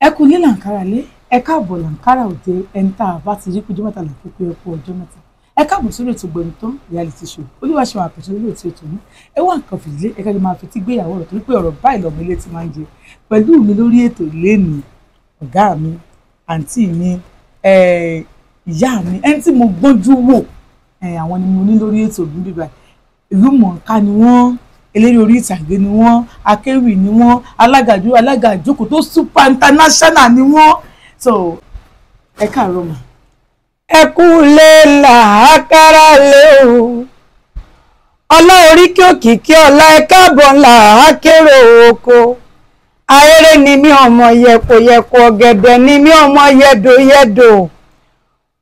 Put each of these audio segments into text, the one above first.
Ẹ kú ní làǹkàrà lé, ẹ káàbọ̀ làǹkàrà òde. Ẹni tá a bá ti rí kújọ́ mẹ́ta là ń pé ẹ kú ọjọ́ mẹ́ta. Ẹ káàbọ̀ sórí ètò Gbẹnután reality show. Olúwaṣeun Àkànṣe olóòtú ètò yìí. Ẹ wá nǹkan fìdílé, ẹ ká lè máa fi tí gbéyàwó ọ̀rọ̀, torí pé ọ̀rọ̀ báyìí lọ́mọ ilé ti máa ń jẹ. Pẹ̀lú mi lórí ètò lénìí, ọ̀gá mi, àǹtí mi, ìyá mi, ẹni tí mo gbọ́njú wò, àwọn ni mo ní lórí ètò mi bíbá. Ìlú mọ̀ọ́ká ni wọ́n, eléré orí ìtàgé ni wọ́n, akéwì ni wọ́n, alága ìjókòó tó super international ni wọ́n. So ẹ káàárọ̀ mà. Ẹ kú lé làákàrà lé o, ọlá oríkì òkìkí ọlá, ẹ káàbọ̀ làákèrò oko. Ahéré ni mí, ọmọ yẹkoyẹko, ọ̀gẹ̀dẹ̀ ni mí, ọmọ yẹdòyẹdò,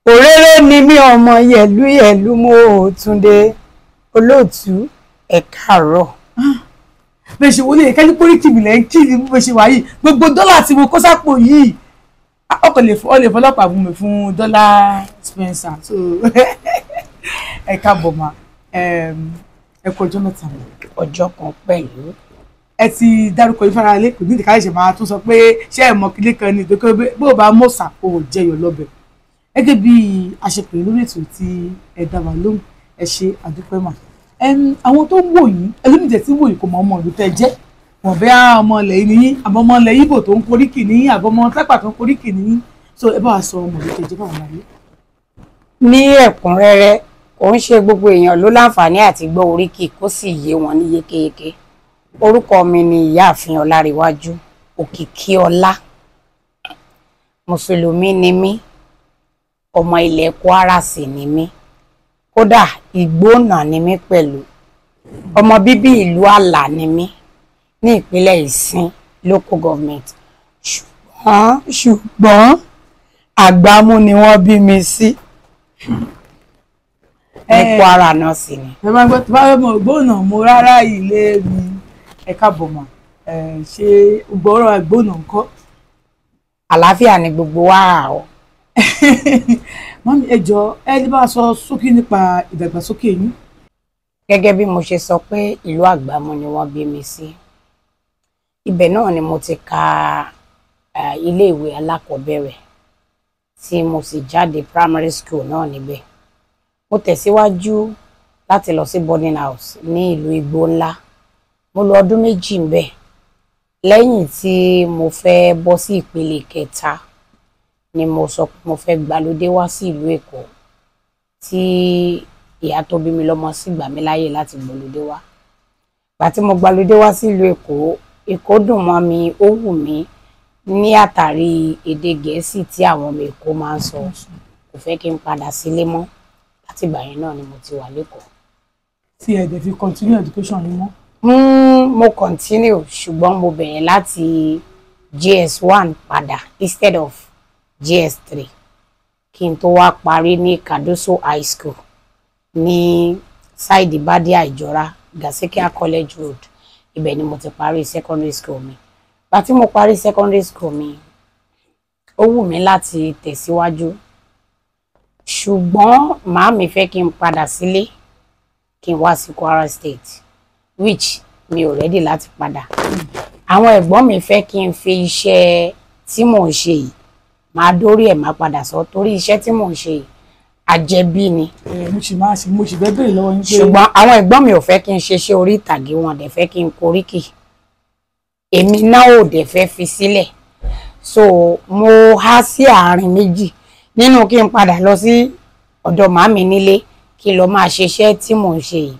òréré ni mí, ọmọ yẹlúyẹlú. Mo Túndé olóòtú, ẹ káàárọ̀. Bẹ́ẹ̀ ṣe wọlé ìkẹ́jú póríkì mi lẹ́yìn kí ni bó ṣe wà yìí, gbogbo dọ́là tí mo kó sápò yìí, ọkọ̀ lè ọ lè fọlọ́pàá mú mi fún dọ́là Spencer. So ẹ káàbọ̀ mà, ẹ kú ọjọ́ mẹ́ta mọ́. Ọjọ́ kan pẹ̀lú. Ẹ ti dárúkọ yìí fara lé, kò ní ìdíkà ṣe máa tún sọ pé ṣé ẹ mọ kílé kan ní ìdókòwò bó o bá mọ̀ọ́sà kò jẹyọ̀ lọ́bẹ̀. Gẹ́gẹ́ bí a ṣe pè lórí ètò tí ẹ dá wa lóhùn, ẹ ṣe àdúpẹ́ mà. Àwọn tó ń wò yín, ẹlòmíì tí ń wò yín kò mọ ọmọ ìlú tẹ́ jẹ́ wọ́n, bẹ́ẹ̀ ọmọ ilẹ̀ yìí nìyí, àbọ̀ ọmọ ilẹ̀ Ìgbò tó ń koríkì níyìn, àbọ̀ ọmọ Tápà tó ń koríkì níyìn. So ẹ bá wa sọ ọmọ ìlú tẹ́ jẹ́ báwọn láyé. Ní ẹ̀kúnrẹ́rẹ́, kò ń ṣe gbogbo èèyàn ló láǹfààní àti gbọ́ oríkì kó sì yé wọn ní yékéyéké. Orúkọ mi ni Ìyáàfin Ọlárẹ̀wájú Òkìkíọlá. Mùsùlùmí ni mí, ọmọ ilẹ̀ Kwara sì ni mí, kódà Ìgbónà ni mí pẹ̀lú. Ọmọ bíbí ìlú Àlà ni mí ní ìpínlẹ̀ Ìsìn local government, ṣùgbọ́n Àgbámú ni wọ́n bí mi sí ní Kwara náà sì ni. Ẹ máa gbọ́ tó bá mọ̀ gbóná mo rárá ilé mi. Ẹ káàbọ̀ mà. Ẹ ṣe gbọ́rọ̀ àgbóná ńkọ́? Àlàáfíà ni gbogbo wa o. Mummy, ẹ jọ̀ọ́, ẹ ní bá a sọ sókè nípa ìdàgbàsókè yín. Gẹ́gẹ́ bí mo ṣe sọ pé ìlú Àgbámú ni wọ́n bí mi sí, ibẹ̀ náà ni mo ti ka iléèwé alákọ̀ọ́bẹ̀rẹ̀ tí mo sì jáde primary school náà níbẹ̀. Mo tẹ̀síwájú láti lọ sí boarding house ní ìlú Igbó Ńlá. Mo lò ọdún 2 ńbẹ̀. Lẹ́yìn tí mo fẹ́ bọ́ sí ìpele kẹta ni mo sọ pé mo fẹ́ gbalódé wá sí ìlú Èkó, tí ìyá tó bí mi lọ́mọ sì gbà mí láyè láti gbalódé wá. Gbà tí mo gbalódé wá sí ìlú Èkó, Èkó dùn mọ́ mi, ó wù mí ní àtàrí èdè Gẹ̀ẹ́sì tí àwọn ọmọ Èkó máa ń sọ. Kò fẹ́ kí n padà sílé mọ́. Látìgbà yẹn náà ni mo ti wà lÉkòó. Tí ẹ dẹ̀ fi continue education yín mọ́? Mo continue, ṣùgbọ́n mo bẹ̀rẹ̀ láti JS1 padà instead of JS3 kí n tó wá parí ní Cardoso High School ní side Badia Ìjọra, Gasikia College Road. Ibẹ̀ ni mo ti parí secondary school mi. Gbà tí mo parí secondary school mi, ó wù mí láti tẹ̀síwájú, ṣùgbọ́n màámi fẹ́ kí n padà sílé, kí n wá sí Kwara State, which mi ò ready láti padà. Àwọn ẹ̀gbọ́n mi fẹ́ kí n fi iṣẹ́ tí mò ń ṣe yìí, máa dórí ẹ̀, máa padà sọ, torí iṣẹ́ tí mò ń ṣe yìí, àjẹbí ni. Ẹ mo sì máa ṣe, mo sì fẹ́ béèrè lọ́wọ́ yín pé. Ṣùgbọ́n àwọn ẹ̀gbọ́n mi ò fẹ́ kí n ṣe iṣẹ́ orí ìtàgé, wọn dẹ̀ fẹ́ kí n koríkì, èmi náà ò dẹ̀ fẹ́ fi sílẹ̀. So mo há sí àárín méjì nínú kí n padà lọ sí ọ̀dọ̀ màmí nílé kí n lọ máa ṣe iṣẹ́ tí mò ń ṣe yìí,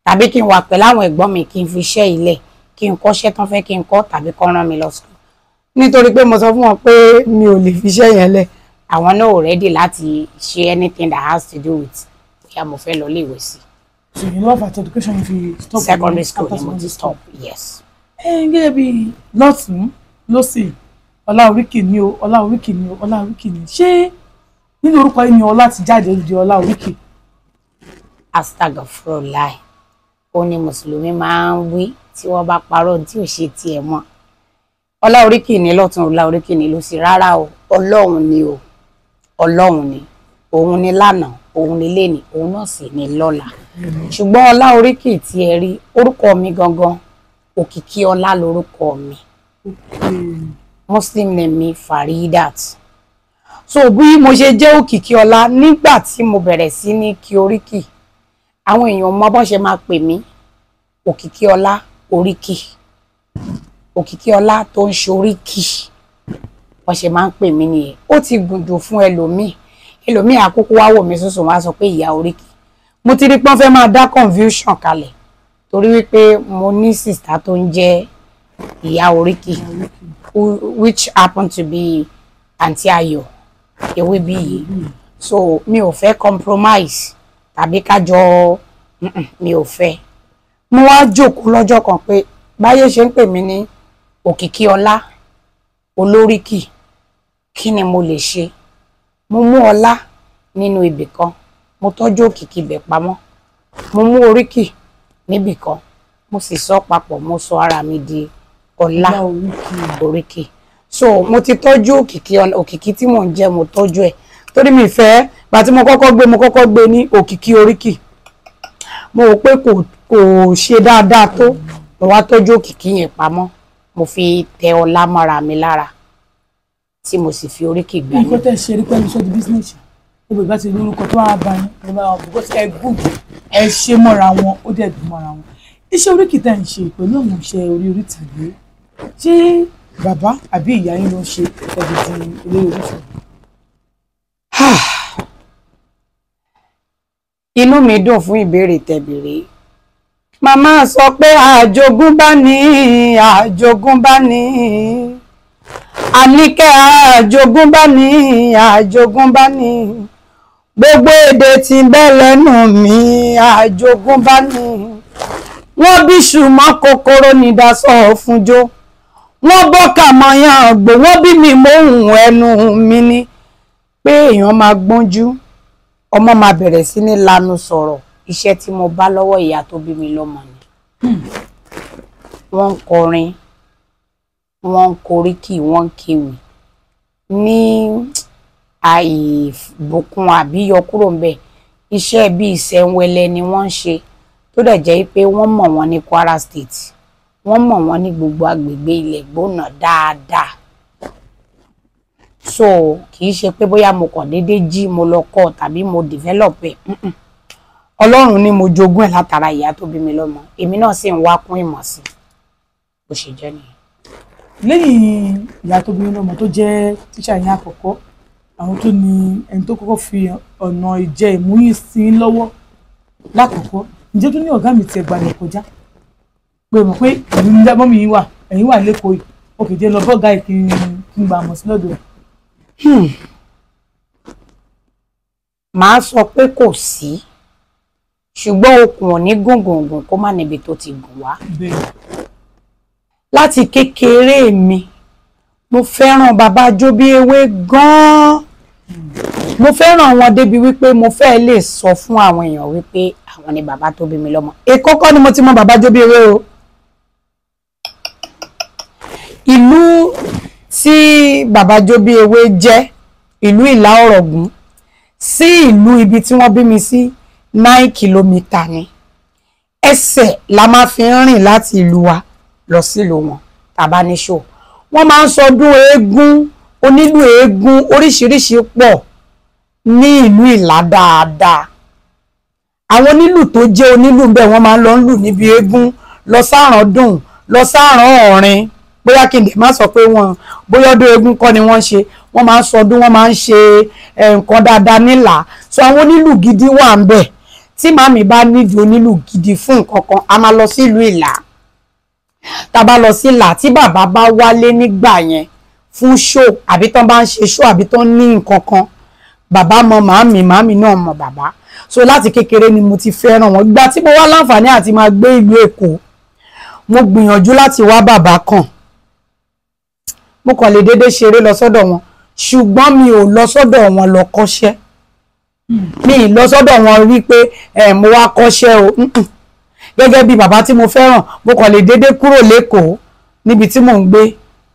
tàbí kí n wà pẹ̀lú àwọn ẹ̀gbọ́n mi, kí n fi iṣẹ́ ilẹ̀, kí n kọ́ṣẹ́ tán fẹ́ kí n kọ́, tàbí kọ́ rán mi lọ school. Nítorí pé mo sọ fún wọn pé mi ò lè fi iṣẹ́ yẹn lẹ̀, àwọn náà ò ready láti ṣe anything that has to do with bóyá mo fẹ́ lọ léèwé sí. So you know after education you fi stop? Secondary school after ni mo ti secondary stop, yes. Ẹ gẹ́gẹ́ bí lọ́tún lọ́sì, ọlá oríkì ni o, ọlá oríkì ni o, ọlá oríkì ni. Ṣé nínú orúkọ yìí ni ọlá ti jáde di ọlá oríkì? Astagfirullah, ó ní mùsùlùmí máa ń wí tí wọ́n bá parọ́ tí ò ṣe tiẹ̀ mọ́. Ọlá oríkì ní lọ́tún, ọlá oríkì ní lósì, rárá o, Ọlọ́run ni o, Ọlọ́run ni. Òun ni lánàá, òun ni lénìí, òun náà sì ni lọ́la. Ṣùgbọ́n ọlá oríkì tí ẹ rí, orúkọ mi gangan, Òkìkí Ọlá lorúkọ mi. Muslim name mi Faridat. So bí mo ṣe jẹ́ Òkìkíọlá, nígbà tí mo bẹ̀rẹ̀ sí ní kí oríkì, àwọn èèyàn mọ bọ́n ṣe máa pè mí. Òkìkíọlá oríkì, Òkìkíọlá tó ń ṣoríkì, bọ́n ṣe máa ń pè mí nìyẹn. Ó ti gùn jù fún ẹlòmíì. Ẹlòmíì àkókò wá wò mí sùsùn, wá sọ pé ìyá oríkì. Mo ti rí pọ́n fẹ́ máa dá confusion kalẹ̀, torí wípé mo ní sister tó ń jẹ́ ìyá oríkì, which happen to be Aunty Ayọ̀ Ewébíyì. So mi ò fẹ́ compromise tàbí kájọ, mi ò fẹ́. Mo wá jókòó lọ́jọ́ kan pé báyé ṣe ń pè mí ní Òkìkíọlá olóríkì, kí ni mo lè ṣe? Mo mú ọlá nínú ibì kan, mo tọ́jú òkìkí ibẹ̀ pamọ́. Mo mú oríkì níbì kan, mo sì sọ papọ̀, mo sọ ara mi di Ọlá Oríkì. So mo ti tọ́jú òkìkí, òkìkí tí mò ń jẹ́, mo tọ́jú ẹ̀, torí mi fẹ́ gbà tí mo kọ́kọ́ gbé, mo kọ́kọ́ gbé ní Òkìkí Oríkì, mo rò pé kò ṣe dáadáa tó. Mo wá tọ́jú òkìkí yẹn pamọ́, mo fi tẹ ọlá mọ́ra mi lára, tí mo sì fi oríkì gbà. Nǹkan tẹ́ ṣe rí pẹ̀lú iṣẹ́ di business, gbogbo ìgbà tí lórúkọ tó wá bá yín ẹ bá wọn bùkọ́ sí, ẹ gùn, ẹ ṣe mọ́ra wọn, ó dẹ̀ dùn mọ́ra wọn. Iṣẹ́ oríkì tẹ́ ń ṣe pẹ̀lú àwọn iṣẹ́ orí ìtàgé, ṣé bàbá àbí ìyá yín ló ń ṣe ẹbí di ilé oríṣi? Inú mi dùn fún ìbéèrè tẹ̀bìrì. Màmá sọ pé àjogúnbá ní, àjogúnbá ní, Àníkẹ́, àjogúnbá ní, àjogúnbá ní, gbogbo èdè tí ń bẹ lẹ́nu mi, àjogúnbá ní. Wọ́n bí ṣùmọ́ kòkòrò nídàsọ̀ fúnjó, wọ́n bọ́kà mọ́yán gbò, wọ́n bí mi móhùn ẹnu mi ní pé èèyàn máa gbọ́njú, ọmọ máa bẹ̀rẹ̀ sí ní lanu sọ̀rọ̀. Iṣẹ́ tí mo bá lọ́wọ́ ìyá tó bí mi lọ́mọ ni. Wọ́n ń kọrin, wọ́n ń koríkì, wọ́n ń kéwì ní àìbùkún àbíyọ kúrò ń bẹ̀. Iṣẹ́ bíi ìṣẹ̀wẹ̀lẹ̀ ni wọ́n ń ṣe, tó dẹ̀ jẹ́ pé wọ́n mọ̀ wọ́n ní Kwara State, wọ́n mọ̀ wọ́n ní gbogbo agbègbè ilẹ̀ gbóná dáadáa. So kì í ṣe pé bóyá mo kàn déédéé jí mo lọ kọ́ tàbí mo develop ẹ̀. Ọlọ́run ni mo jogún ẹ̀ látara ìyá tó bí mi lọ́mọ, èmi náà sì ń wá kún ìmọ̀ sí bó ṣe jẹ́ nìyẹn. Lẹ́yìn ìyá tó bí mi lọ́mọ tó jẹ́ tíṣà yín àkọ́kọ́, àwọn tó ní ẹni tó kọ́kọ́ fi ọ̀nà ìjẹ ìmúyín sí lọ́wọ́ lákọ̀ọ́kọ́, ǹjẹ́ tó ní ọ̀gá mi tiẹ̀ gbalẹ̀ kọjá pé mọ̀ pé ìlú ní mọ́mí yín wà, ẹ̀yin wà lẹ́kọ̀ọ́ yìí, òkè jẹ́ lọ bọ́ọ̀gá yìí kí n gbà mọ̀ sí lọ́dọ̀ ẹ̀? Màá sọ pé kò sí, ṣùgbọ́n okùn ò ní gùngùngùn kó má níbi tó ti gùn wá. Láti kékeré mi, mo fẹ́ràn bàbá Jóbíewé gan-an. Mo fẹ́ràn wọn débi wípé mo fẹ́ lè sọ fún àwọn èèyàn wípé àwọn ni bàbá tó bí mi lọ́mọ. Èkó kọ́ ni mo ti mọ bàbá Jóbíewé o. Ìlú tí bàbá Jóbíewé jẹ́ ìlú Ìlá Ọ̀rọ̀gún sí ìlú ibi tí wọ́n bí mi sí 9 kìlómítà ni. Ẹsẹ̀ la máa fi ń rìn láti ìlú wa lọ sílùú wọn tàbá ní ṣò. Wọ́n máa ń sọdún eégún, onílù eégún oríṣiríṣi pọ̀ ní ìlú Ìlá dáadáa. Àwọn onílù tó jẹ́ onílù ń bẹ̀, wọ́n máa ń lọ ń lù níbi eégún, lọ sáàrán dùn, lọ sáàrán ọ̀rin. Bóyá kí n lè má sọ pé wọ́n bóyá ọdún eégún kọ́ ni wọ́n ń ṣe, wọ́n máa ń sọdún, wọ́n máa ń ṣe nǹkan dáadáa nílà. So àwọn onílù gidi wà ń bẹ̀. Tí màmí bá nídìí onílù gidi fún nǹkan kan, a máa lọ sí ìlú Ìlá. Tá bá lọ sí Ìlá, tí bàbá bá wálé nígbà yẹn fún ṣó, àbí tán bá ń ṣe ṣó, àbí tán ní nǹkan kan, bàbá mọ màmí, màmí náà mọ bàbá. So láti kékeré ni mo ti fẹ́ràn wọn. Ìgbà tí mo wá láǹfààní àti máa gbé ìlú Èkó, mo gbìyànjú láti wá bàbá kàn. Mo kàn lè déédéé ṣeré lọ sọ́dọ̀ wọn, ṣùgbọ́n mi ò lọ sọ́dọ̀ wọn lọ kọ́ṣẹ́. Mi ì lọ sọ́dọ̀ wọn rí pé mo wá kọ́ṣẹ́ o. Gẹ́gẹ́ bí bàbá tí mo fẹ́ràn, mo kàn lè déédéé kúrò lẹ́kọ̀ọ́ níbi tí mò ń gbé,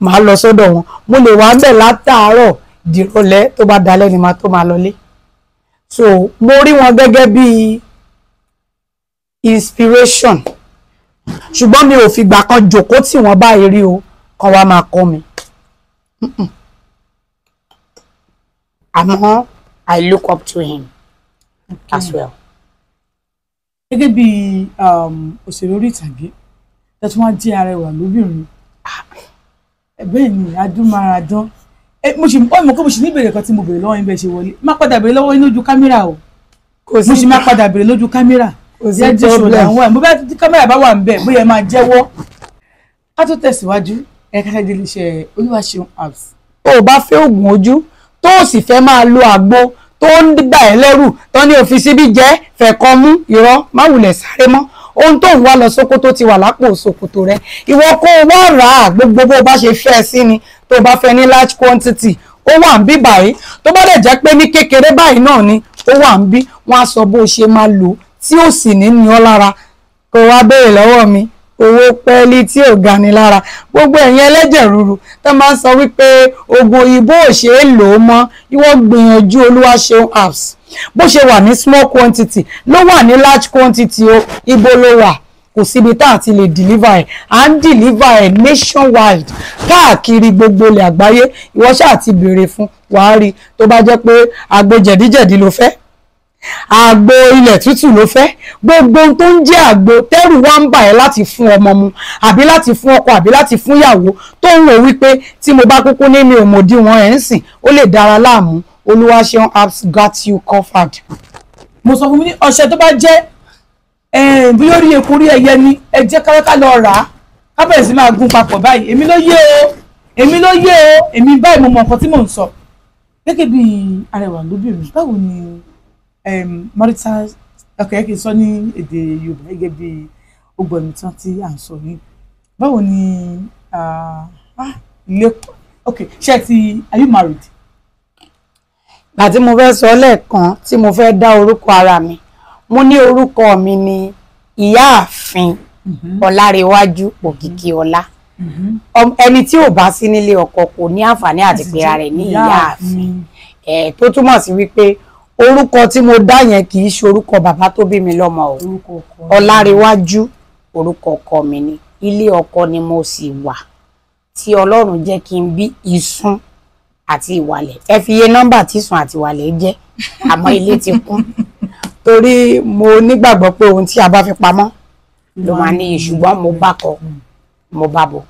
màá lọ sọ́dọ̀ wọn. Mo lè wá bẹ̀ látàárọ̀ dìrọ̀lẹ́, tó bá dalẹ́ ni màá tó máa lọlé. So mo rí wọn gẹ́gẹ́ bí inspiration, ṣùgbọ́n mi ò fìgbà kan jòkó tí wọ́n báyìí rí o, kan wá máa kọ́ mi. Àmọ́ I look up to him as well. Gẹ́gẹ́ bí òṣèré orí ìtàgé tẹ́tí wọ́n jẹ́ arẹwà lóbìnrin, bẹ́ẹ̀ ni adúmáradán. Mo sì mọ̀ pé mo sì ní ìbéèrè kan tí mo béèrè lọ́wọ́ yín bẹ́ẹ̀ ṣe wọlé. Má padà béèrè lọ́wọ́ yín lójú kámẹ́rà o. Mo sì má padà béèrè lójú kámẹ́rà. Kò sí Jẹ́ ṣòro problem. àwọn ẹ̀ mo bá tí kámẹ́rà bá wà ń bẹ̀ bóyá ẹ máa jẹ́wọ́. Ká tó tẹ̀síwájú, ẹ ká ṣáájú iléeṣẹ́ Olúwaṣeun Apps. Tó o bá fẹ́ oògùn ojú, tó o sì fẹ́ máa lo àgbo tó ń gbà ẹ́ lẹ́rù tó ní òfin síbí jẹ́ fẹ̀kọ́ mú irọ́, má wulẹ̀ sáré mọ́. Ohun tó ń wá lọ Sókótó ti wà lápò ṣòkòtò rẹ. Ìwọ kó o wá rà á gbogbo bó o bá ṣe fẹ́ sí ni. Tó o bá fẹ́ ní large quantity, ó wà ń bí báyìí. Tó bá dẹ̀ jẹ́ pé ní kékeré báyìí náà ni, ó wà ń bí. Wọ́n á sọ bó o ṣe máa lò tí ó sì ní ní ọ́ lára. Kó wá béèrè lọ́wọ́ mi, owó pẹ́ẹ́lí tí ò ga ni lára. Gbogbo ẹ̀yin ẹlẹ́jẹ̀ ríru tó máa ń sọ wípé oògùn òyìnbó ò ṣe é lò ó mọ́, ìwọ gbìyànjú Olúwaṣeun Apps. Bó ṣe wà ní small quantity ló wà ní large quantity o. Ibo ló wà? Kò síbi tá a ti lè deliver ẹ̀. À ń deliver ẹ̀ nationwide, káàkiri gbogbo ilẹ̀ àgbáyé. Ìwọ ṣáà ti béèrè fún, wàá rí. Tó bá jẹ́ pé àgbo jẹ̀díjẹ̀dí ló fẹ́, àgbo ilẹ̀ tútù ló fẹ́, gbogbo ohun tó ń jẹ́ àgbo tẹ́rù wá ń bà ẹ́ láti fún ọmọ mu, àbí láti fún ọkọ, àbí láti fún ìyàwó, tó ń rò wípé tí mo bá kúkú ní mi ò mòdiwọ̀n ẹ̀ ń sìn, ó lè dára láàmú, Olúwaṣeun Apps got you covered. Mo sọ fún mi ní ọṣẹ tó bá jẹ́ bí ó rí eku rí ẹyẹ ni, ẹ jẹ́ ká lọ rà á, ká bẹ̀rẹ̀ sí máa gún papọ̀ báyìí. Èmi ló yé o, èmi ló yé o, èmi báyìí mo mọ nǹkan tí mò ń sọ. Gẹ́gẹ́ bí arẹwà lóbìnrin, báwo ni marital, okay, kì í sọ ní èdè Yorùbá, gẹ́gẹ́ bí ògbọ̀nìtàn tí à ń sọ yìí, báwo ni ilé? Okay, ṣé ti, are you married? Gbà tí mo fẹ́ sọ lẹ́ẹ̀kan, tí mo fẹ́ dá orúkọ ara mi, mo ní orúkọ mi ní Ìyáàfin Ọlárẹ̀wájú Òkìkíọlá. Ẹni tí ò bá sí nílé ọkọ kò ní àǹfààní àti pera rẹ̀ ní ìyáàfin, tó túmọ̀ sí wípé orúkọ tí mo dá yẹn kì í ṣe orúkọ bàbá tó bí mi lọ́mọ o. Ọlárẹ̀wájú orúkọ ọkọ mi ni. Ilé ọkọ ni mo sì wà tí Ọlọ́run jẹ́ kí n bí ìsun àti ìwàlẹ̀. Ẹ fi iye nọ́mbà tí ìsun àti ìwàlẹ̀ jẹ́, àmọ́ ilé ti kún, torí mo nígbàgbọ́ pé ohun tí a bá fi pamọ́ ló máa níyì. Ṣùgbọ́n mo bá kọ, mo bá bọ̀,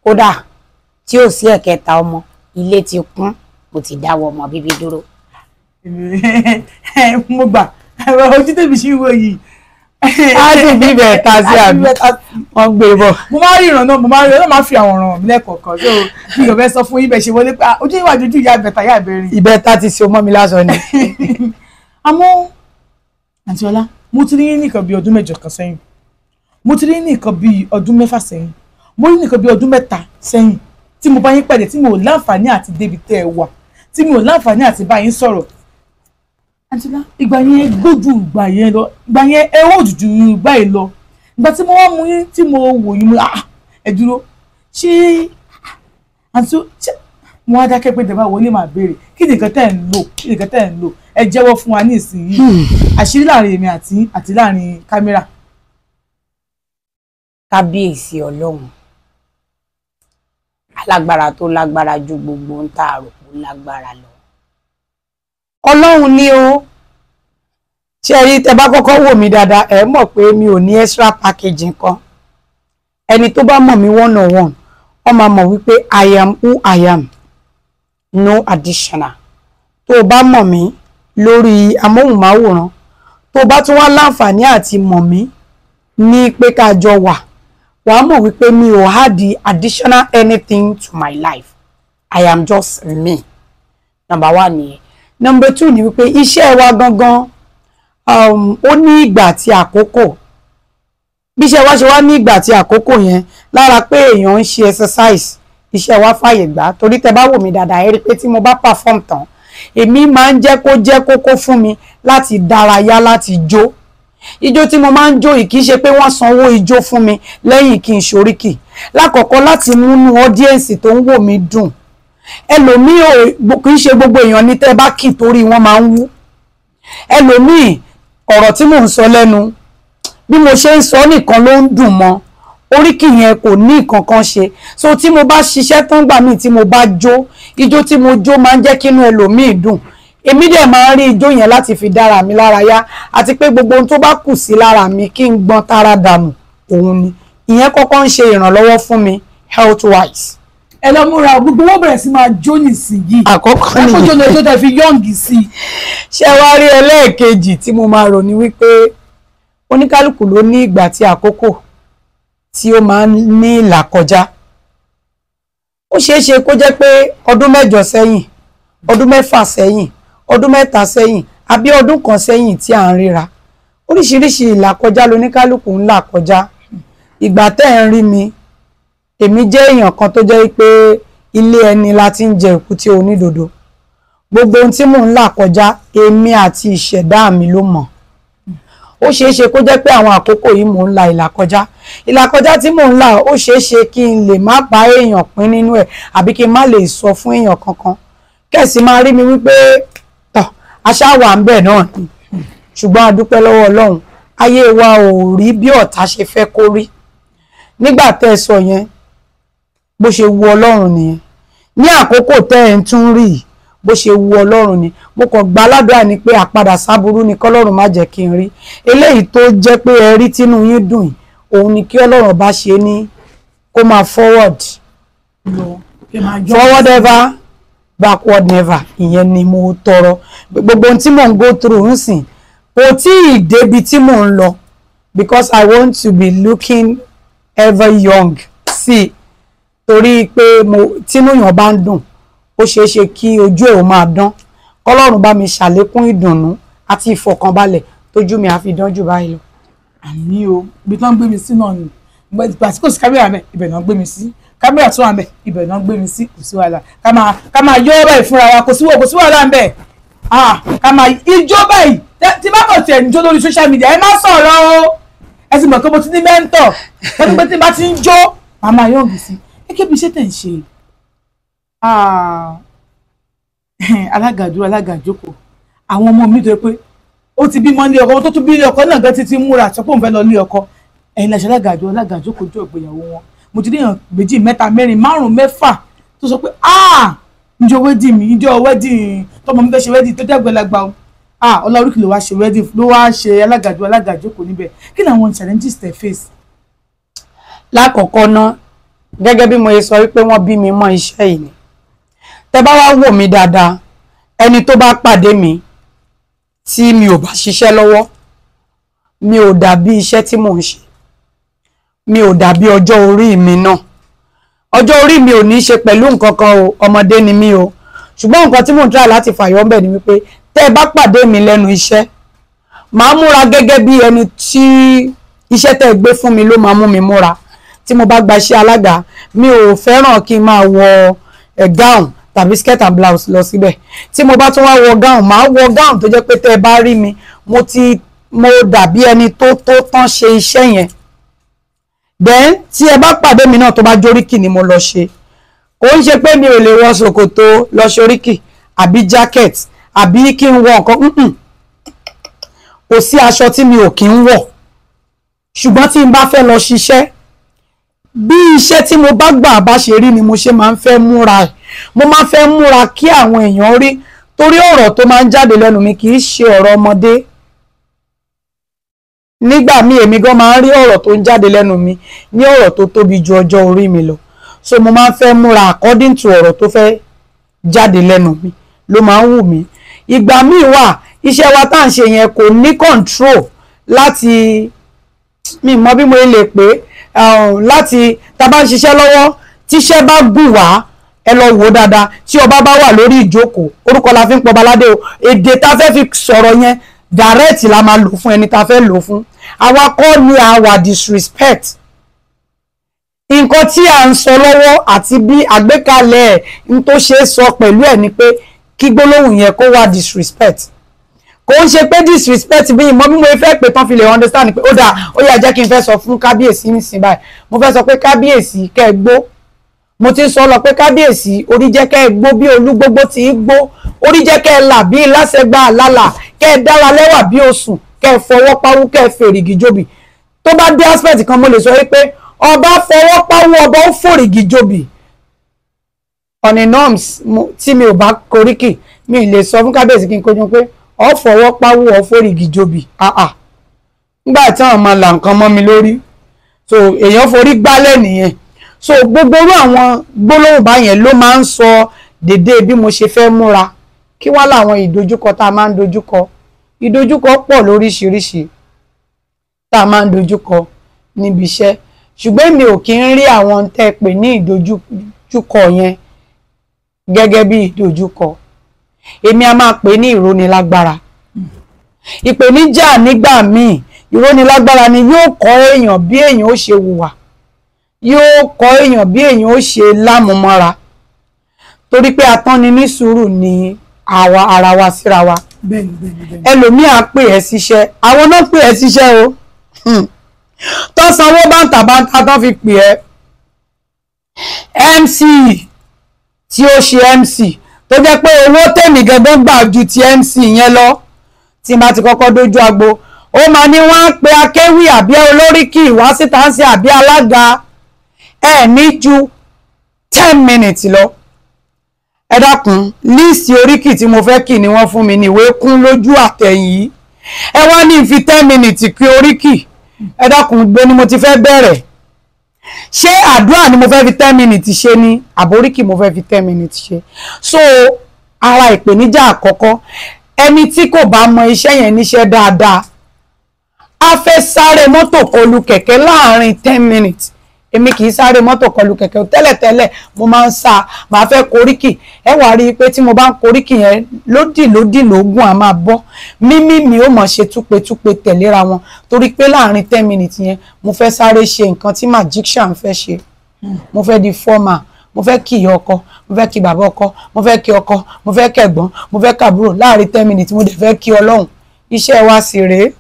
kódà tí ò sí ẹ̀kẹta ọmọ, ilé ti kún, mo ti dáwọ́ ọmọ bíbí dúró. Mo gbà ojú tèmi sí wo yìí. Á sì bí ìbẹ̀ta sí, àbí wọ́n gbé bọ̀. Mo máa ń rí ìrànà, mo máa ń rí ọlọ́run máa fi àwòrán mi lẹ́kọ̀ọ̀kan, so mi ò fẹ́ sọ fún yín bẹ́ẹ̀ ṣe wọlé pé ojú ìwà ojú ìyá ìbẹ̀ta ìyá ìbẹ̀rin. Ìbẹ̀ta ti ṣe mọ́ mi lásán ni. Àmọ́ àǹtí Ọlá, mo ti rí yín nìkan bíi ọdún 8 kan sẹ́yìn, mo ti rí yín nìkan bíi ọdún 6 sẹ́yìn, mo rí nìkan bíi ọdún 3 sẹ́yìn tí mo bá yín pàdé, tí mi ò láǹfààní àti débi tẹ́ ẹ wà, tí mi ò láǹfààní àti bá yín sọ̀rọ̀. Àǹtí Ọlá, ìgbà yẹn gbójú ìgbà yẹn lọ, ìgbà yẹn ẹ ó jùjú ìgbà yẹn lọ. Ìgbà tí mo wá mú yín, tí mo wò yín, mo ẹ dúró, ṣé àǹtí ṣé mo wá dákẹ́ pé dẹ̀bà wọlé, máa béèrè kí ni nǹkan tẹ́ ẹ̀ ń lò, kí ni nǹkan tẹ́ ẹ̀ ń lò. Ẹ jẹ́wọ́ fún wa ní ìsinyìí, àṣírí láàrin èmi àti láàrin kámẹ́rà. Kábíyèsí Ọlọ́run alágbára tó lágbára ju gbogbo ń tá a rò kó lágbára lọ. Ọlọ́run ni o. Ṣé ẹ rí, tẹ bá kọ́kọ́ wò mí dáadáa, ẹ mọ̀ pé mi ò ní extra packaging kan. Ẹni tó bá mọ̀ mí one on one, wọ́n máa mọ̀ wípé I am who I am, no additional. Tó o bá mọ̀ mí lórí amóhùnmáwòrán, tó o bá tún wá láǹfààní àti mọ̀ mí ní pé ká jọ wà, wàá mọ̀ wípé mi ò add additional anything to my life. I am just me. Number one nìyẹn. Number two ni wípé iṣẹ́ wa gangan, ó ní ìgbà àti àkókò. Bí iṣẹ́ wa ṣe wá ní ìgbà àti àkókò yẹn, lára pé èèyàn ń ṣe exercise, iṣẹ́ wa fàyè gbà, torí tẹ bá wò mí dáadáa, ẹ rí i pé tí mo bá perform tán, èmi máa ń jẹ́ kó jẹ́ kókó fún mi láti dárayá, láti jó. Ijó tí mo máa ń jó yìí, kì í ṣe pé wọ́n sanwó ijó fún mi lẹ́yìn kí n ṣoríkì lákọ̀ọ́kọ́ láti múnú audience tó ń wò mí dùn. Ẹlòmíì ò kì í ṣe gbogbo èèyàn ní tẹ́ bá kì torí wọ́n máa ń wú. Ẹlòmíì, ọ̀rọ̀ tí mò ń sọ lẹ́nu, bí mo ṣe ń sọ nìkan ló ń dùn mọ́. Oríkì yẹn kò ní nǹkan kan ṣe. So tí mo bá ṣiṣẹ́ tán gbà míì, tí mo bá jó, ijó tí mo jó máa ń jẹ́ kínú ẹlòmíì dùn. Èmi dẹ̀ máa ń rí ijó yẹn láti fi dára mi lára yá, àti pé gbogbo ohun tó bá kù sí lára mi, kí n gbọ́n tara dànù. Òun ni ìyẹn kọ́kọ́ ń ṣe ìrànlọ́wọ́ fún mi health wise. Ẹ lọ múra, gbogbo wọn bẹ̀rẹ̀ sí máa jó nísìnyìí. Àkọ́kọ́ Lápòjọ nìyẹn. lọ́jọ́ tẹ fi young sí i. Ṣé wàá rí ẹlẹ́ẹ̀kejì tí mo máa rò ní wípé oníkálukú ló ní ìgbà tí àkókò tí ó máa ń ní ìlà kọjá. Ó ṣeé ṣe kó jẹ́ pé ọdún 8 sẹ́yìn, ọdún 6 sẹ́yìn, ọdún 3 sẹ́yìn, àbí ọdún 1 sẹ́yìn tí à ń ríra, oríṣiríṣi ìlà kọjá lóníkálukú ń là kọjá. Ìgbà tẹ́ ẹ̀ ń rí mi, èmi jẹ́ èèyàn kan tó jẹ́ pé ilé ẹni la ti ń jẹ èkúté onídodo. Gbogbo ohun tí mò ń là kọjá, èmi àti ìṣẹ̀dá mi ló mọ̀. Ó ṣeé ṣe kó jẹ́ pé àwọn àkókò yìí mò ń la ìlàkọjá. Ìlàkọjá tí mò ń là, ó ṣeé ṣe kí n lè má bá èèyàn pín nínú ẹ̀, àbí kí n má lè sọ fún èèyàn kankan, kẹ̀sì máa rí mi wípé tọ̀ aṣá wà ń bẹ̀ náà ni. Ṣùgbọ́n a dúpẹ́ lọ́wọ́ Ọlọ́run, ayé wa ò rí bí ọ̀tá ṣe fẹ́ kó rí nígbà tẹ́ ẹ sọ yẹn. Bó ṣe wu Ọlọ́run nìyẹn. Ní àkókò tẹ́ ẹ ń tún rí yìí, bó ṣe wu Ọlọ́run ni. Mo kàn gba aládùúrà ni pé àpadà sáburú ni kọ́lọ́run má jẹ́ kí n rí. Eléyìí tó jẹ́ pé ẹ rí tínú yín dùn yìí, òun ni kí Ọlọ́run bá ṣe ní kó máa forward. Lọ kí ẹ máa jó. Forward ever, backward never. Ìyẹn ni mo tọrọ. Gbogbo ohun tí mò ń go through ń sìn kò tí ì débi tí mò ń lọ, because I want to be looking ever young. Sí torí pé mo tínú yàn bá ń dùn, ó ṣeé ṣe kí ojú ẹ̀ ó máa dán. Kọ́lọ́run bá mi ṣàlékún ìdùnnú àti ìfọ̀kànbalẹ̀, tójú mi àfi dán jù báyìí lọ. Àmì o. Ibi tó ń gbé mi sí náà ni. Ìgbà tí kò sí kámẹ́rà mẹ́, ibẹ̀ náà gbé mi sí. Kámẹ́rà tó wà mẹ́, ibẹ̀ náà gbé mi sí. Kò sí wàhálà. Ká máa yọ ọ́ báyìí fúnra wa. Kò sí wàhálà ń bẹ̀. Ah, ká máa ijó báyìí. Tí bá kàn tiẹ̀ ń jó lórí social media, ẹ má sọ̀rọ̀ o. Ẹ sì mọ̀ pé mo ti ní mentor pẹ̀lú pé tí n bá ti ń jó, màá máa young sí. Gẹ́gẹ́ bí iṣẹ́ tẹ̀ ń ṣe, ah, alága dúró, alága jókòó, àwọn ọmọ mi tó yẹ pé ó ti bímọ ní ọkọ, tó tún bí ní ọkọ náà gan títí múra sọ pé òun fẹ́ lọ ní ọkọ, ẹ̀yin lẹ́sẹ̀ alága dúró, alága jókòó jọ ìgbéyàwó wọn. Mo ti rí èèyàn méjì, mẹ́ta, mẹ́rin, márùn, mẹ́fà tó sọ pé, "Ah, njọ wedding mi, njọ wedding tọmọ mi fẹ́ ṣe wedding tó dẹ́gbẹ̀lẹ́gbà o, ah, Ọláoríkì ló wá ṣe wedding, ló wá ṣe alága dúró, alága jókòó níbẹ̀." Kí ni àwọn challenges tẹ́ face? Lákọ̀ọ́kọ́ ná, gẹ́gẹ́ bí mo ṣe sọ wípé wọ́n bí mi mọ́ iṣẹ́ yìí ni, tẹ́ bá wá wò mí dáadáa, ẹni tó bá pàdé mi tí mi ò bá ṣiṣẹ́ lọ́wọ́, mi ò dàbí iṣẹ́ tí mò ń ṣe, mi ò dàbí ọjọ́ orí mi náà. Ọjọ́ orí mi ò ní í ṣe pẹ̀lú nǹkan kan o, ọmọdé ni mí o. Ṣùgbọ́n nǹkan tí mò ń try láti fàyọ́ ńbẹ̀ ni wípé tẹ́ ẹ bá pàdé mi lẹ́nu iṣẹ́, màá múra gẹ́gẹ́ bí ẹni tí iṣẹ́ tẹ́ ẹ gbé fún mi ló máa mú mi múra. Tí mo bá gba iṣẹ́ alága, mi ò fẹ́ràn kí n máa wọ gown tàbí skirt and blouse lọ síbẹ̀. Tí mo bá tún wá wọ gown, màá wọ gown tó jẹ́ pé tẹ́ ẹ bá rí mi, mo ti mo dàbí ẹni tó tán ṣe iṣẹ́ yẹn. Then tí ẹ bá pàdé mi náà, tó bá jóríkì ni mo lọ ṣe, kò ń ṣe pé mi ò lè wọ ṣòkòtò lọ ṣoríkì, àbí jacket, àbí kí n wọ nǹkan. Kò sí aṣọ tí mi ò kí ń wọ̀. Ṣùgbọ́n tí n bá fẹ́ lọ ṣiṣẹ́, bí iṣẹ́ tí mo bá gbà bá ṣe rí ni mo ṣe máa ń fẹ́ múra ẹ̀. Mo máa ń fẹ́ múra kí àwọn èèyàn rí, torí ọ̀rọ̀ tó máa ń jáde lẹ́nu mi kì í ṣe ọ̀rọ̀ ọmọdé. Nígbà míì, èmi gan máa ń rí ọ̀rọ̀ tó ń jáde lẹ́nu mi ní ọ̀rọ̀ tó tóbi ju ọjọ́ orí mi lọ. So mo máa ń fẹ́ múra according to ọ̀rọ̀ tó fẹ́ jáde lẹ́nu mi ló máa ń wù mí. Ìgbà míì wà, iṣẹ́ wa tá à ń ṣe yẹn kò ní control láti, mi mọ bí mo lè pè é, láti tá a bá ń ṣiṣẹ́ lọ́wọ́, tíṣẹ́ bá gùn wá, ẹ lọ wò ó dáadáa, tí ọba bá wà lórí ìjókòó, orúkọ la fi ń pọba ládé o, èdè tá a fẹ́ fi sọ̀rọ̀ yẹn, direct la máa lò fún ẹni tá a fẹ́ lò fún. Àwa kọ́ ni a wà disrespect. Nǹkan tí à ń sọ lọ́wọ́ àti bí àgbékalẹ̀ ẹ̀ ń tó ṣe é sọ pẹ̀lú ẹ̀ ni pé kí gbólóhùn yẹn kó wà disrespect. Kò ń ṣe pé disrespect bí ìmọ̀ bí mo fẹ́ pé tán fi lè understand pé ó dáa, ó yá, jẹ́ kí n fẹ́ sọ fún kábíyèsí nísìnyí báyìí. Mo fẹ́ sọ pé, "Kábíyèsí, kẹ́ ẹ gbó." Mo ti ń sọ lọ pé, "Kábíyèsí, orí jẹ́ kẹ́ ẹ gbó bí olúgbógbó ti ń gbó, orí jẹ́ kẹ́ ẹ là bí lásẹ̀gbà lálà, kẹ́ ẹ dára lẹ́wà bí osùn, kẹ́ ẹ fọwọ́ páwú, kẹ́ ẹ fèrègì jóbi." Tó bá dé aspect kan, mo lè sọ wípé Ọba fọwọ́ páwọ́, ọba ó fòrìgì jobì. Ọ̀nì norms tí mi ò bá koríkì, mi lè sọ fún kábíyèsí kí n kojú pé ọ fọwọ́ páwọ́, ọ fòrìgì jobì. Àà, nígbà tí àwọn máa là nǹkan mọ́ mi lórí, so èèyàn forí gbálẹ̀ nìyẹn. So gbogbo irú àwọn gbólóhùn báyẹn ló máa ń sọ dédé bí mo ṣe fẹ́ múra. Kí wá láwọn ìdojúkọ tá a máa ń dojúkọ? Ìdojúkọ pọ̀ lóríṣiríṣi tá a máa ń dojúkọ níbi iṣẹ́, ṣùgbọ́n mi ò kí ń rí àwọn tẹ́ pè ní ìdojúkọ yẹn gẹ́gẹ́ bí ìdojúkọ. Èmi a máa pè ní ìrónilágbára. Ìpèníjà nígbà míì, ìrónilágbára ni. Yóò kọ́ èèyàn bí èèyàn ó ṣe hùwà, yóò kọ́ èèyàn bí èèyàn ó ṣe lámúmọ́ra, torí pé atánni ní sùúrù ni àwa ara wa síra wa. bẹ́ẹ̀ni bẹ́ẹ̀ni bẹ́ẹ̀ni. Ẹlòmíì á pè ẹ́ síṣẹ́, àwọn náà pè ẹ́ síṣẹ́ o, tó sanwó bàǹtàbàǹtà tó fi pè ẹ́. MC tí ó ṣe MC, tó jẹ́ pé owó tèmi gangan gbà ju ti MC yẹn lọ, tí n bá ti kọ́kọ́ dójú agbo, ó máa ní wọ́n á pe akéwì àbí olóríkì wá síta ń ṣe àbí alága, ẹ ní ju 10 minutes lọ. Ẹ dákun, list oríkì tí mo fẹ́ kì ni wọ́n fún mi ní ìwé kún lójú àtẹ̀yìn yìí. Ẹ wá ní fi 10 minutes kí oríkì. Ẹ dákun, gbé ni mo ti fẹ́ bẹ̀rẹ̀? Ṣé àdúrà ni mo fẹ́ fi 10 minutes ṣe ni, àbóríkì mo fẹ́ fi 10 minutes ṣe? So ara ìpèníjà àkọ́kọ́, ẹni tí kò bá mọ iṣẹ́ yẹn níṣẹ́ dáadáa, a fẹ́ sáré mọ́tò kọlù kẹ̀kẹ́ láàrin 10 minutes. Èmi kì í sáré mọ́tò kọlù kẹ̀kẹ́ o. Tẹ́lẹ̀tẹ́lẹ̀ mo máa ń sá, màá fẹ́ koríkì. Ẹ wàá rí i pé tí mo bá ń koríkì yẹn lódì lódì, lóògùn á máa bọ́ mímí mi, ó mọ̀ ṣe túpetúpe tẹ̀léra wọn, torí pé láàrin 10 minutes yẹn, mo fẹ́ sáré ṣe nǹkan tí magician fẹ́ ṣe. Mo fẹ́ di fọ́ọ̀mà, mo fẹ́ kí ìyá ọkọ, mo fẹ́ kí bàbá ọkọ, mo fẹ́ kí ọkọ, mo fẹ́ kẹ̀gbọ́n, mo fẹ́ kàbúrò láàrin 10 minutes. Mo dẹ̀ fẹ́ kí Ọlọ́run. Iṣẹ́ wa sì rèé.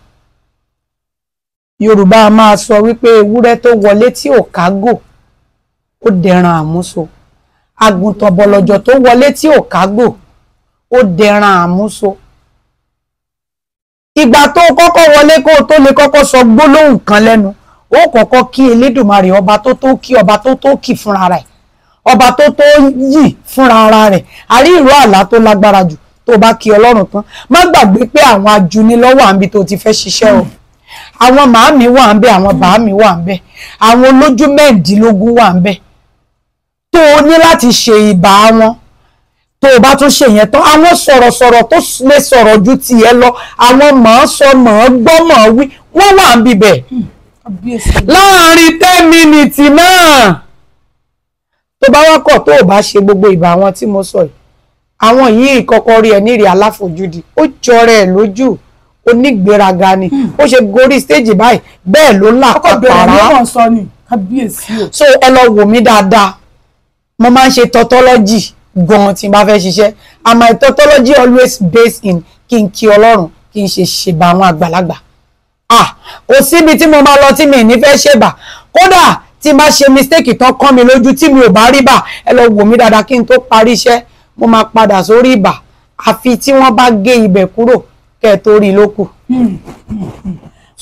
Yorùbá a máa sọ wípé ewúrẹ́ tó wọlé tí ò kágò, ó dẹran àmúso. Àgùntàn bọ̀lọ̀jọ̀ tó wọlé tí ò kágò, ó dẹran àmúso. Ìgbà tó kọ́kọ́ wọlé, kó o tó lè kọ́kọ́ sọ gbólóhùn kan lẹ́nu, ó kọ́kọ́ kí Elédùmarè, ọba tó tó kí, ọba tó tó kì fúnra rẹ̀, ọba tó tó yì fúnra ara rẹ̀, àrí ìró àlá tó lágbára jù. Tó bá kí Ọlọ́run tán, má gbàgbé pé àwọn ajunilọ́wọ́ àǹbi tó ti fẹ́ ṣiṣẹ́ o. Àwọn màámi wà ń bẹ, àwọn bàámi wà ń bẹ, àwọn olójú mẹ́ẹ̀ẹ́dínlógún wà ń bẹ tó o ní láti ṣe ìbà wọn. Tó o bá tún ṣe yẹn tán, àwọn sọ̀rọ̀sọ̀rọ̀ tó lè sọ̀rọ̀ ju tiẹ̀ lọ, àwọn mọ̀-ọ́n sọ, mọ̀-ọ́n gbọ́, mọ̀-ọ́n wí, wọ́n wà ń bibẹ̀. Kábíyèsí. Láàrin 10 minutes náà, tó bá wá kọ̀, tó o bá ṣe gbogbo ìbà àwọn tí mo sọ yìí, àwọn yìí kọ́kọ́ rí ẹ nírì aláfojúdi, ó jọrọ ẹ lójú, onígbéraga ni. Ó ṣe gorí stage báyìí, bẹ́ẹ̀ ló là Kọ́kọ́ bẹ̀rẹ̀ ní pàpàrà. wọ́n sọ ni. Kábíyèsí o. So ẹ lọ wò mí dáadáa, mo máa ń ṣe tautology gan tí n bá fẹ́ ṣiṣẹ́, and my tautology always based in kí n kí Ọlọ́run, kí n ṣe ṣèbà àwọn àgbàlagbà. Ah, kò síbi tí mo máa lọ tí mi ì ní fẹ́ ṣèbà. Kódà tí n bá ṣe mistake tán kán mi lójú, tí mi ò bá rí bà, ẹ lọ wò mí dáadáa, kí n tó parí iṣẹ́, mo máa padà sórí ìbà, àfi tí wọ́n bá gé ibẹ̀ kúrò kẹ́ ẹ tó rí i lókù.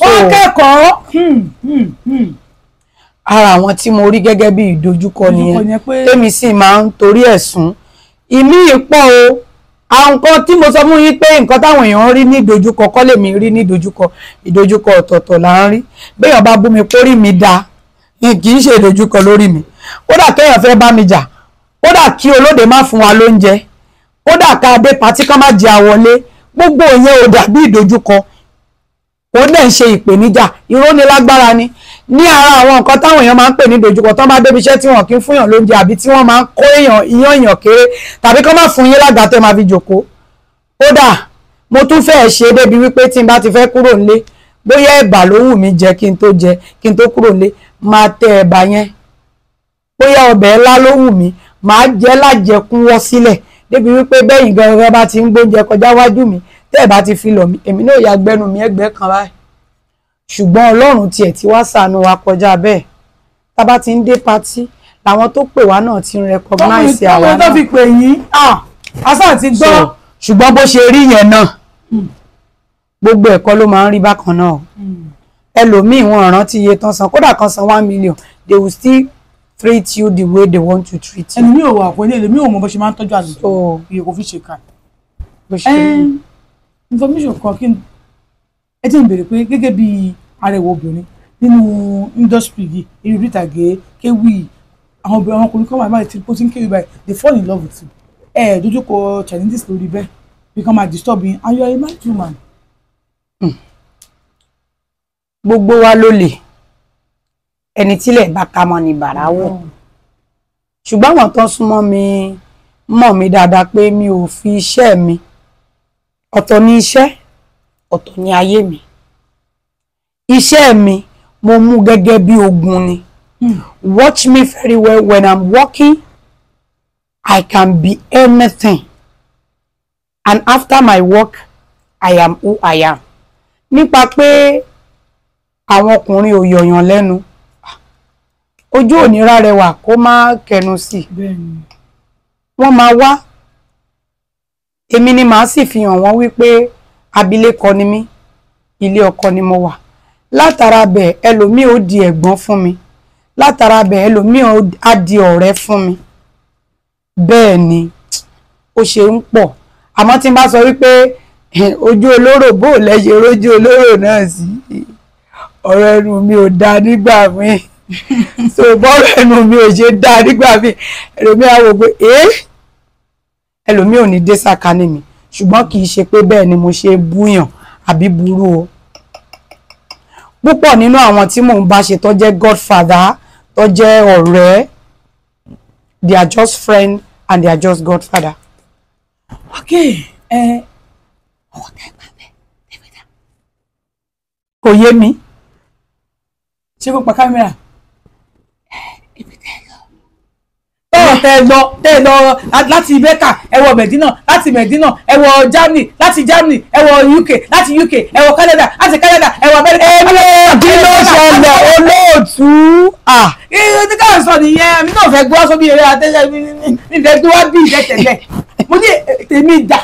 Wọ́n kẹ́kọ̀ọ́. Ara àwọn tí mo rí gẹ́gẹ́ bí ìdojúkọ Ìdojúkọ nìyẹn. yẹn pé- Tèmi sì máa ń torí ẹ̀ sùn ìmí pọ̀ o. Àwọn nǹkan tí mo sọ fún yín pé nǹkan táwọn èèyàn rí ní ìdojúkọ kọ́ lèmi rí ní ìdojúkọ. Ìdojúkọ ọ̀tọ̀ọ̀tọ̀ là ń rí. Béèyàn bá bú mi pórí mi da, kì í ṣe ìdojúkọ lórí mi. Kódà kéèyàn fẹ́ bá mi jà, kódà kí olóde má fún wa lóúnjẹ, kódà ká dé party kán má jẹ àwọlé, gbogbo ìyẹn ò dàbí ìdojúkọ, ó dẹ̀ ń ṣe ìpèníjà. Ìrónilágbára ni. Ní ara àwọn nǹkan táwọn èèyàn máa ń pè ní ìdojúkọ, tó bá débi iṣẹ́ tí wọ́n kì í fúnyàn lóúnjẹ, àbí tí wọ́n máa ń kó èèyàn iyán èèyàn kéré, tàbí kán má fún yín lága tẹ́ máa fi jòkó. Kódà mo tún fẹ́ẹ̀ ṣe é débi wípé tí n bá ti fẹ́ kúrò nílé, bóyá ẹ̀bà ló wù mí jẹ, kí n tó jẹ, kí n tó kúrò nílé, máa tẹ ẹ̀bà yẹn. Bóyá ọbẹ̀ ńlá ló wù mí, màá jẹ lájẹkúnwọ́ sílẹ̀, débi wípé bẹ́yìn gangan bá ti ń gbóúnjẹ kọjá wájú mi, tẹ́ ẹ̀ bá ti fi lọ̀ mí, èmi náà ya gbẹ́nu mi ẹgbẹ́ kan báyìí. Ṣùgbọ́n Ọlọ́run tiẹ̀ ti wá ṣàánú wa kọjá bẹ́ẹ̀. Tá bá ti ń dé party, làwọn tó pè wá náà ti ń recognize àwa Tọ́kùnrin tó náà. fi pè yín, asá ti gbọ́. So, ṣùgbọ́n bó ṣe rí yẹn náà, gbogbo ẹ̀kọ́ ló máa ń rí bákan náà o. Ẹlòmíì, wọn rántí iye tán san, kódà kan san 1 million, They will still treat you the way they want to treat you. Ẹlòmíì ò wà pẹ̀lú, ẹlòmíì ò mọ bó ṣe máa ń tọ́jú àlejò. So iye kò fi ṣe kà. Bó ṣe rí. Information kan kí n ẹ ti ń béèrè pé gẹ́gẹ́ bí arẹwà obìnrin nínú industry yìí, eré orí ìtàgé, kéwì, àwọn obìnrin, àwọn ọkùnrin kan wà báyìí tí ó ti ń kéwì báyìí, they fall in love with you. Ẹ dojúkọ challenges lórí bẹ́ẹ̀ bí kan máa disturb yín, and you are a married woman? Gbogbo wa ló lè ẹni tílẹ̀ bá ka mọ́ ni bàrà wọ̀, ṣùgbọ́n àwọn tó súnmọ́ mi mọ̀ mí dáadáa pé mi ò fi iṣẹ́ mi, ọ̀tọ̀ ní iṣẹ́, ọ̀tọ̀ ní ayé mi. Iṣẹ́ mi, mo mú gẹ́gẹ́ bí ogun ni. Watch me very well. When I'm working, I can be anything, and after my work, I am who I am. Nípa pé àwọn ọkùnrin ò yọ̀yàn lẹ́nu, ojú òní rárẹwà kó má kẹnu sí i. Wọ́n máa wá, èmi ni màá sì fi hàn wọ́n wípé abilékọ ni mí, ilé ọkọ ni mo wà. Látara bẹ̀, ẹlòmíì ó di ẹ̀gbọ́n fún mi. Látara bẹ̀, ẹlòmíì á di ọ̀rẹ́ fún mi. Bẹ́ẹ̀ ni ó ṣe ń pọ̀. Àmọ́ tí n bá sọ wípé ojú olóró, bó lẹ́ṣẹ̀ rójú olóró náà sí, ọ̀rọ̀ ẹnu mi ò dáa nígbà míì. So bọ́rọ̀ ẹnu mi ò ṣe dáa nígbà míì, ẹlòmíì á wò pé ẹ́ ẹlòmíì ò ní dé sàkání mi. Ṣùgbọ́n kì í ṣe pé bẹ́ẹ̀ ni mo ṣe búyàn àbí burú o. Púpọ̀ nínú àwọn tí mò ń bá ṣe, tó jẹ́ godfather, tó jẹ́ ọ̀rẹ́, they are just friend and they are just godfather. Ok, ẹ ọwọ́ tẹ́ gbà bẹ́ẹ̀. Kò yé mi. Ṣé kó pa kámẹ́rà ibi tẹ́ ẹ lọ? Tọ́wọ́ tẹ́ ẹ lọ láti Mecca, ẹ wọ Medina, láti Medina, ẹ wọ Germany, láti Germany, ẹ wọ UK, láti UK, ẹ wọ Canada, láti Canada, ẹ wọ America. Èmi, kí ló ṣẹlẹ̀, olóòtú? Ah. Irun tí káà sọ nìyẹn. Mi náà fẹ́ gbọ́ sóbi eré atẹ́sẹ̀ mi, mi fẹ́ gbé wá bí ìtẹ́tẹ̀lẹ̀. Mo ní tèmi dà,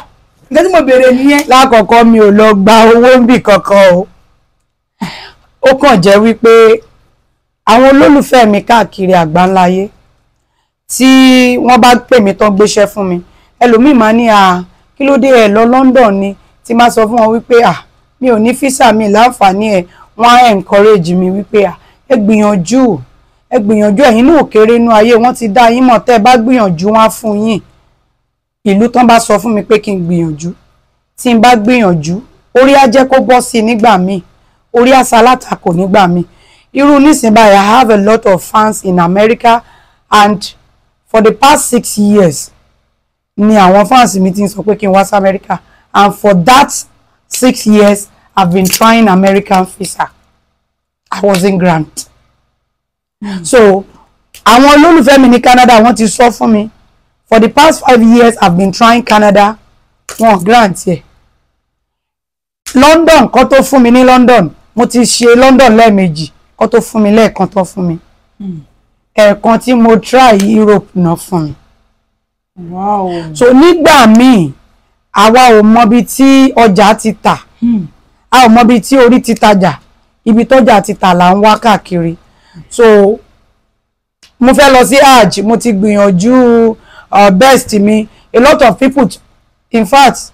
nǹkan tí mo béèrè nìyẹn. Lákọ̀ọ́kọ́, mi ò lọ gba owó ń bì kankan o. Ó kàn jẹ́ wípé àwọn olólùfẹ́ mi káàkiri àgbáńláyé, tí wọ́n bá pè mí tán, gbéṣẹ́ fún mi, ẹlòmíì máa ní, "À, kí ló dé ẹ lọ London?" Ni tí máa sọ fún wọn wípé, "À, mi ò ní visa, mi láǹfààní ẹ̀." Wọ́n á encourage mi wípé, "À, ẹ gbìyànjú, ẹ gbìyànjú, ẹ̀yin náà kéré inú ayé, wọ́n ti dá yín mọ̀. Tẹ́ ẹ bá gbìyànjú, wọ́n á fún yín." Ìlú tán bá sọ fún mi pé kí n gbìyànjú, tí n bá gbìyànjú, orí á jẹ́ kó bọ́ sí i nígbà míì, orí àṣà alátakò nígbà míì. Irú nísìnyí báyìí, I have a lot of fans in America, and for the past 6 years ni àwọn fans mi ti ń sọ pé kí n wá sí America, and for that 6 years I've been trying American visa. I wasn't grant. So àwọn olólùfẹ́ mi ní Canada, wọ́n ti sọ fún mi, for the past 5 years I've been trying Canada, wọn grant yẹ. London, kó tó fún mi ní London, mo ti ṣe London lẹ́ẹ̀mejì kó tó fún mi. Lẹ́ẹ̀kan tó fún mi, ẹ̀ẹ̀kan tí mo try Europe náà fún mi. So nígbà míì, àwa ò mọbi tí ọjà ti tà, a ò mọbi tí orí ti tajà. Ibi tọ́jà ti tà là ń wá káàkiri. So mo fẹ́ lọ sí Hajj, mo ti gbìyànjú best mi. A lot of people, in fact,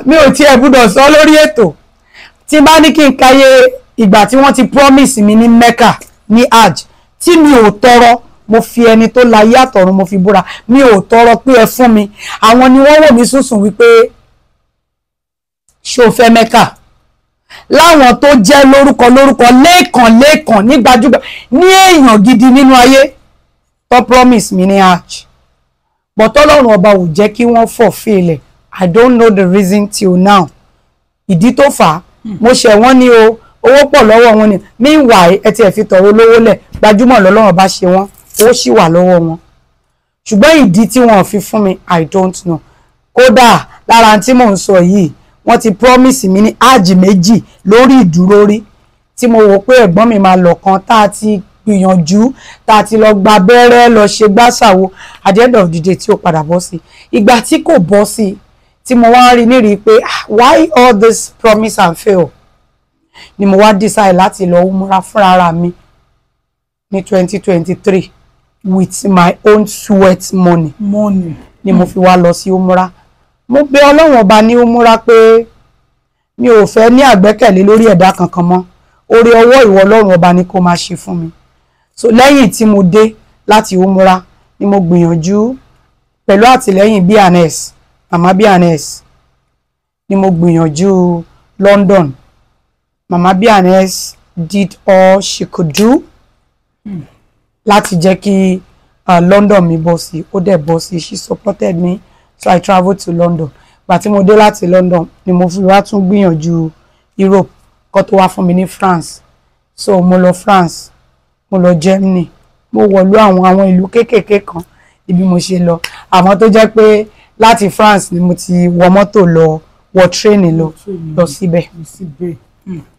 mi ò tiẹ̀ gbúdọ̀ sọ lórí ètò. Tí n bá ní kí n kàyé ìgbà tí wọ́n ti promise mi ní Mecca, ní Hajj, tí mi ò tọrọ, mo fi ẹni tó láyé àtọ̀run, mo fi búra, mi ò tọrọ pé ẹ fún mi. Àwọn ni wọ́n wò mí sùnsùn wípé, "Ṣé o fẹ́ Mecca?" Láwọn tó jẹ́ lórúkọ lórúkọ, lẹ́ẹ̀kan lẹ́ẹ̀kan, ní gbajúgba, ní èèyàn gidi nínú ayé, tó promise mi ní Hajj, but Ọlọ́run ọba ò jẹ́ kí wọ́n fulfill ẹ̀. I don't know the reason till now, ìdí tó fà á. Mo ṣẹ̀ wọ́n ní o, owó pọ̀ lọ́wọ́ wọn ni. Meanwhile, ẹ tiẹ̀ fi tọ̀rọ̀ olówó lẹ̀, gbajúmọ̀ lọ́lọ́run bá ṣe wọ́n, owó sì wà lọ́wọ́ wọn. Ṣùgbọ́n ìdí tí wọ́n fi fún mi, I don't know. Kódà lára tí mò ń sọ yìí, wọ́n ti promise mi ní Hajj méjì lórí ìdúró rí, tí mo wò pé ẹ̀gbọ́n mi máa lọ kan, tá a ti gbìyànjú, tá a ti lọ gba abẹ́rẹ́, lọ ṣe gbàṣàwo. At the end of the day, tí ó padà bọ́ sí, ìgbà tí kò bọ́ sí, tí mo wá ń rí nírìí pé, "Ah, why all this promise and fail?" ni mo wá decide láti lọ umra fúnra mi. ní 2023 with my own sweat money. Money. Ni mo fi wá lọ sí umra. Mo bẹ̀ Ọlọ́run ọba ní umra pé mi ò fẹ́ ní àgbẹ́kẹ̀lé lórí ẹ̀dá kankan mọ́, orí ọwọ́ ìwọ Ọlọ́run ọba ni kó máa ṣe fún mi. So lẹ́yìn tí mo dé láti umra ni mo gbìyànjú pẹ̀lú àtìlẹ́yìn B&S, màmá B&S, ni mo gbìyànjú London. Màmá B&S did all she could do láti jẹ́ kí London mi bọ́ sí. Ó dẹ̀ bọ́ sí. She supported me, so I travelled to London. Gbà tí mo dé láti London ni mo fi wá tún gbìyànjú Europe kó tó wá fún mi ní France. So mo lọ France, mo lọ Germany, mo wọ̀lú àwọn ìlú kéékèèké kan ibi mo ṣe lọ, àmọ́ tó jẹ́ pé láti France ni mo ti wọ mọ́tò lọ, wọ tírèènì lọ síbẹ̀. Lọ síbẹ̀.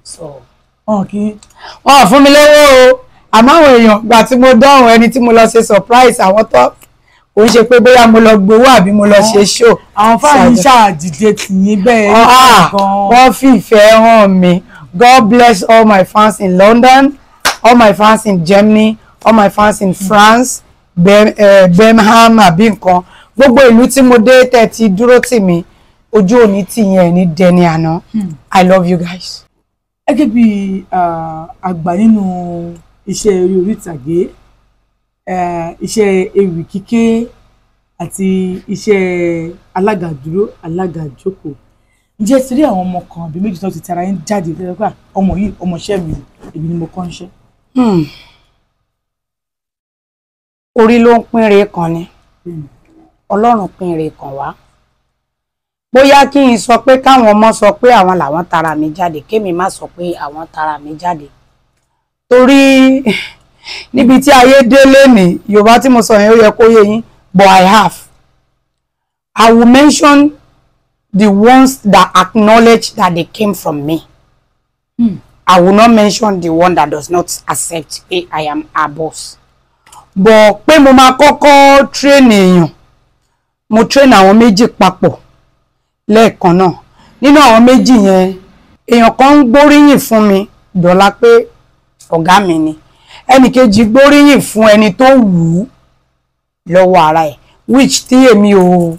So Wọn kì í. Wọn ò fún mi lówó o, àmọ́ àwọn èèyàn, gbà tí mo dọ́hùn, ẹni tí mo lọ ṣe surprise, àwọn tó kò ń ṣe pé bóyá mo lọ gbowó àbí mo lọ ṣe show. Àwọn fáàní ṣáà dìde tì yín bẹ́ẹ̀ gan-an. Wọ́n fi ìfẹ́ hàn mí. God bless all my fans in London, all my fans in Germany, all my fans in France, Birmingham àbí nǹkan, gbogbo ìlú tí mo dé tẹ́ ti dúró tì mí, ojú òní tì yẹn ní dẹni àná. I love you guys. Gẹ́gẹ́ bí àgbà nínú iṣẹ́ eré orí ìtàgé, iṣẹ́ ewì kíké àti iṣẹ́ alága dúró alága jókòó, ǹjẹ́ ẹ ti rí àwọn ọmọ kan àbí méjì tó ti tara yín jáde fẹ́ pé ọmọ yìí, ọmọọṣẹ́ mi, èmi ni mo kọ́ ń ṣe? Orí ló ń pínre kan ni. Ọlọ́run pínre kan wá. Bóyá kí n sọ pé káwọn ọmọ sọ pé àwọn làwọn tara mi jáde, kémi má sọ pé àwọn tara mi jáde, Torí níbi tí ayé dé lénìí, Yorùbá tí mo sọ yẹn, ó yẹ kó yé yín, but I will mention the ones that acknowledge that they came from me. I will not mention the one that does not accept pé I am her boss. But pé mo máa kọ́kọ́ train èèyàn, mo train àwọn méjì papọ̀ lẹ́ẹ̀kan náà. Nínú àwọn méjì yẹn, èèyàn kan ń gbóríyìn fún mi dọ̀la pé ọ̀gá mi ni. Ẹnì kejì gbóríyìn fún ẹni tó wù ú lọ́wọ́ ara ẹ̀, which tí èmi ò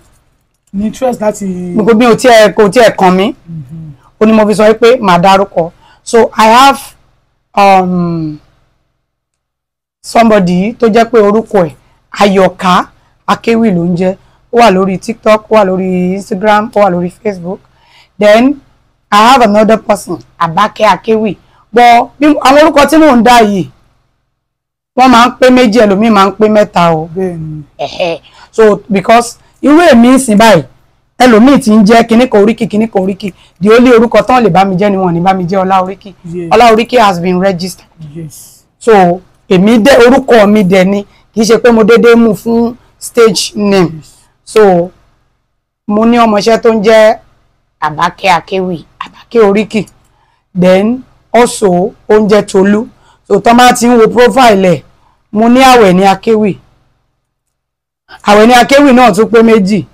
ní interest láti. Gbogbo mi ò tiẹ̀, kò tiẹ̀ kàn mí. Ó ní mo fi sọ pé màá dárúkọ. So I have somebody tó jẹ́ pé orúkọ ẹ̀ Ayọ̀ká Akéwì ló ń jẹ́. Ó wà lórí TikTok, ó wà lórí Instagram, ó wà lórí Facebook. Then I have another person, Àbákẹ́ Akéwì. But bí àwọn orúkọ tí mò ń dá yìí, wọ́n máa ń pé méjì, ẹlòmíì máa ń pé mẹ́ta o. Ẹ̀hẹ́. So because irú èmi ń sìn báyìí, ẹlòmíì tí ń jẹ́ kíní kan oríkì, kíní kan oríkì, the only orúkọ tán lè bá mi jẹ́ ni wọ́n ní bá mi jẹ́ Ọlá Oríkì. Ọlá Oríkì has been registered. So èmi dé, orúkọ mi dẹ̀ ni, kì í ṣe pé mo déédéé mú fún stage name. So mo ní ọmọọṣẹ́ tó ń jẹ́ Àbákẹ́ Akéwì. Àbákẹ́ Oríkì, then also oúnjẹ Tolú. So tọ́ máa ti ń wo profile ẹ̀, mo ní Àwẹ̀ ní Akéwì. Àwẹ̀ ní Akéwì náà tún pé méjì,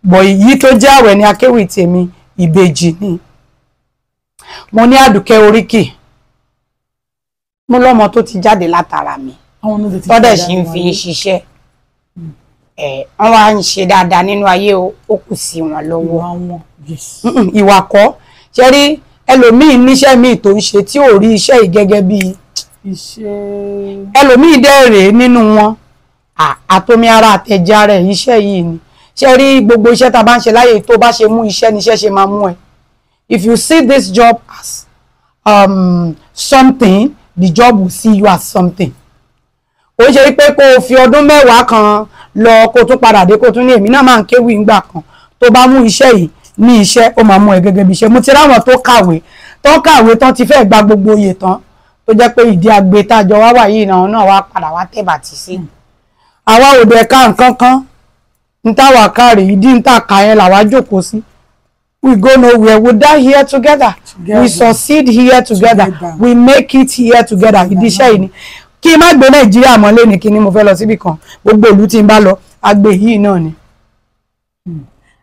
bọ̀ èyí tó jẹ́ Àwẹ̀ ní Akéwì tèmi, ìbejì ni. Mo ní Àdùkẹ́ Oríkì. Mo lọ́mọ tó ti jáde látara mi Àwọn náà ti tọ́dẹ̀ sì ń fi ń ṣiṣẹ́ ẹ̀, wọ́n wá ń ṣe dáadáa nínú ayé o, ó kù sí wọn lọ́wọ́. Ìwà wọn, yes. Ìwà kọ́ ṣe rí. Ẹlòmíì níṣẹ́ míì tó ń ṣe tí ò rí iṣẹ́ yìí gẹ́gẹ́ bí iṣẹ́. Ẹlòmíì dẹ̀ rèé nínú wọn, àtomi ara àtẹ̀já rẹ̀ iṣẹ́ yìí ni. Ṣe rí gbogbo iṣẹ́ tá a bá ń ṣe láyé, tó bá ṣe mú iṣẹ́ níṣẹ́ ṣe máa mú ẹ. If you see this job as something, the job will see you as something. Ó ṣe pé kó o fi ọdún 10 kan lọ, kó o tún padà dé, kó o tún ní èmi náà máa ń kéwì ńgbà kan. Tó bá mú iṣẹ́ yìí ní iṣẹ́, ó máa mú ẹ gẹ́gẹ́ bí iṣẹ́. Mo ti ráwọn tó kàwé tó kàwé tán, ti fẹ́ gba gbogbo oyè tán, tó jẹ́ pé ìdí agbe tájọ wá wà yìí náà náà wá padà wá tẹ̀bà tì sí. Àwa ò dẹ̀ ká nǹkan kan ń táwa káàrí, ìdí ń tà ká yẹn làwa jókòó sí. We go nowhere, we die here together, Together. We succeed here together, Together. we make it here together. Ìdí iṣẹ́ yìí ni. Kí n má gbé Nàìjíríà mọ́ lẹ́ni, kí ni mo fẹ́ lọ síbì kan? Gbogbo ìlú tí n bá lọ, agbe yìí náà ni.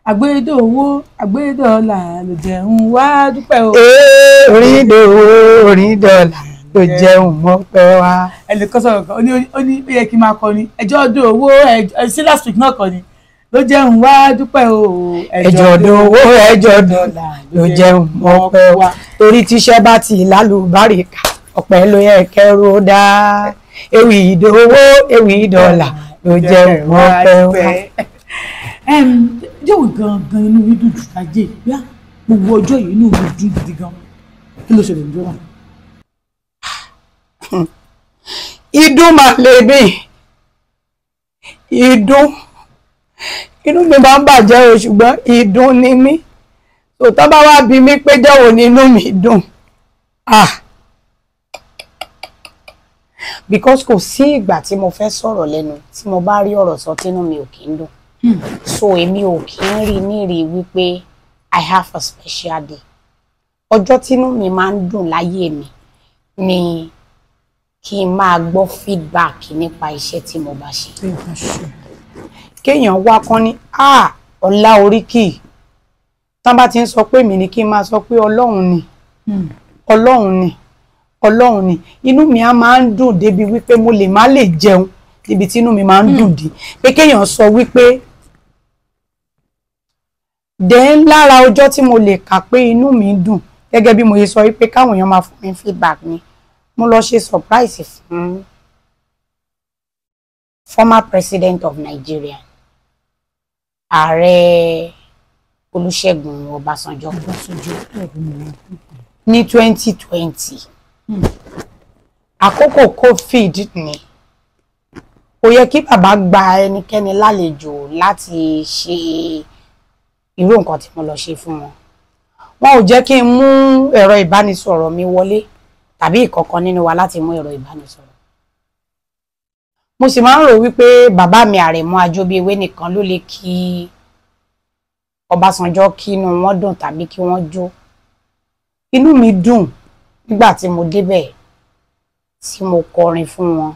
Àgbédò owó, àgbédò ọlà ló jẹun wá dúpẹ́ o. Ee, oríndòwò, oríndọ̀là ló jẹun mọ́pẹ́ wá. Ẹnìkan sọ̀rọ̀ kan, ó ní ó yẹ kí n máa kọrin ẹjọ́ ọdún owó ẹjọ́ sí last week náà kọrin ló jẹun wá dúpẹ́ o. Ẹjọ́ ọdún owó, ẹjọ́ dọ́là ló jẹun mọ́pẹ́ wá, torí tíṣẹ́ bá ti lálùbáríkà, ọpẹ́ ló yẹ kẹ́rù dá. Ewì ìdòwò, ewì dọ́là ló jẹun mọ́pẹ́ wá. Jẹ́wọ́ gangan, inú mi dùn jù láyé bíá gbogbo ọjọ́ yìí, inú mi dùn gidi gan. Kí ló ṣẹlẹ̀ níjọ́ náà? Idún máa lè mí idún, inú mi máa ń bàjẹ́ o, ṣùgbọ́n idún ni mí. Tó tọ́ bá wá bí mi pé jẹ́wọ́ ni inú mi dùn, ah, Because kò sí ìgbà tí mo fẹ́ sọ̀rọ̀ lẹ́nu, tí mo bá rí ọ̀rọ̀ sọ, tínú mi ò kí ń dùn. So èmi ò kí ń rí nírí wípé I have a special day. Ọjọ́ tínú mi máa ń dùn láyé mi ni kí n máa gbọ́ feedback nípa iṣẹ́ tí mo bá ṣe. Kéèyàn wá kán ní, ah, ọlá oríkì, tán bá ti ń sọ pé mi ni kí n máa sọ pé Ọlọ́run ni, Ọlọ́run ni, Ọlọ́run ni. Inú mi á máa ń dùn débi wípé mo lè má lè jẹun níbi tí inú mi máa ń dùn dé, pé kéèyàn sọ wípé. Then lára ọjọ́ tí mo lè kà pé inú mi dùn, gẹ́gẹ́ bí mo ṣe sọ wípé káwọn èèyàn máa fún mi feedback ni, mo lọ ṣe surprise fún former president of Nigeria, Ààrẹ Olúṣẹ́gun Ọbásanjọ́, ní 2020, àkókò COVID ni. Kò yẹ kí bàbá gba ẹnikẹ́ni lálejò láti ṣe irú nǹkan tí mo lọ ṣe fún wọn. Wọn ò jẹ́ kí n mú ẹ̀rọ ìbánisọ̀rọ̀ mi wọlé tàbí ìkọ̀kan nínú wa láti mú ẹ̀rọ ìbánisọ̀rọ̀. Mo sì máa ń rò wípé bàbá mi Àrẹ̀mú Ajóbíewé nìkan ló lè kí Ọbásanjọ́ kí inú wọn dùn tàbí kí wọ́n jó. Inú mi dùn nígbà tí mo débẹ̀, tí mo kọrin fún wọn.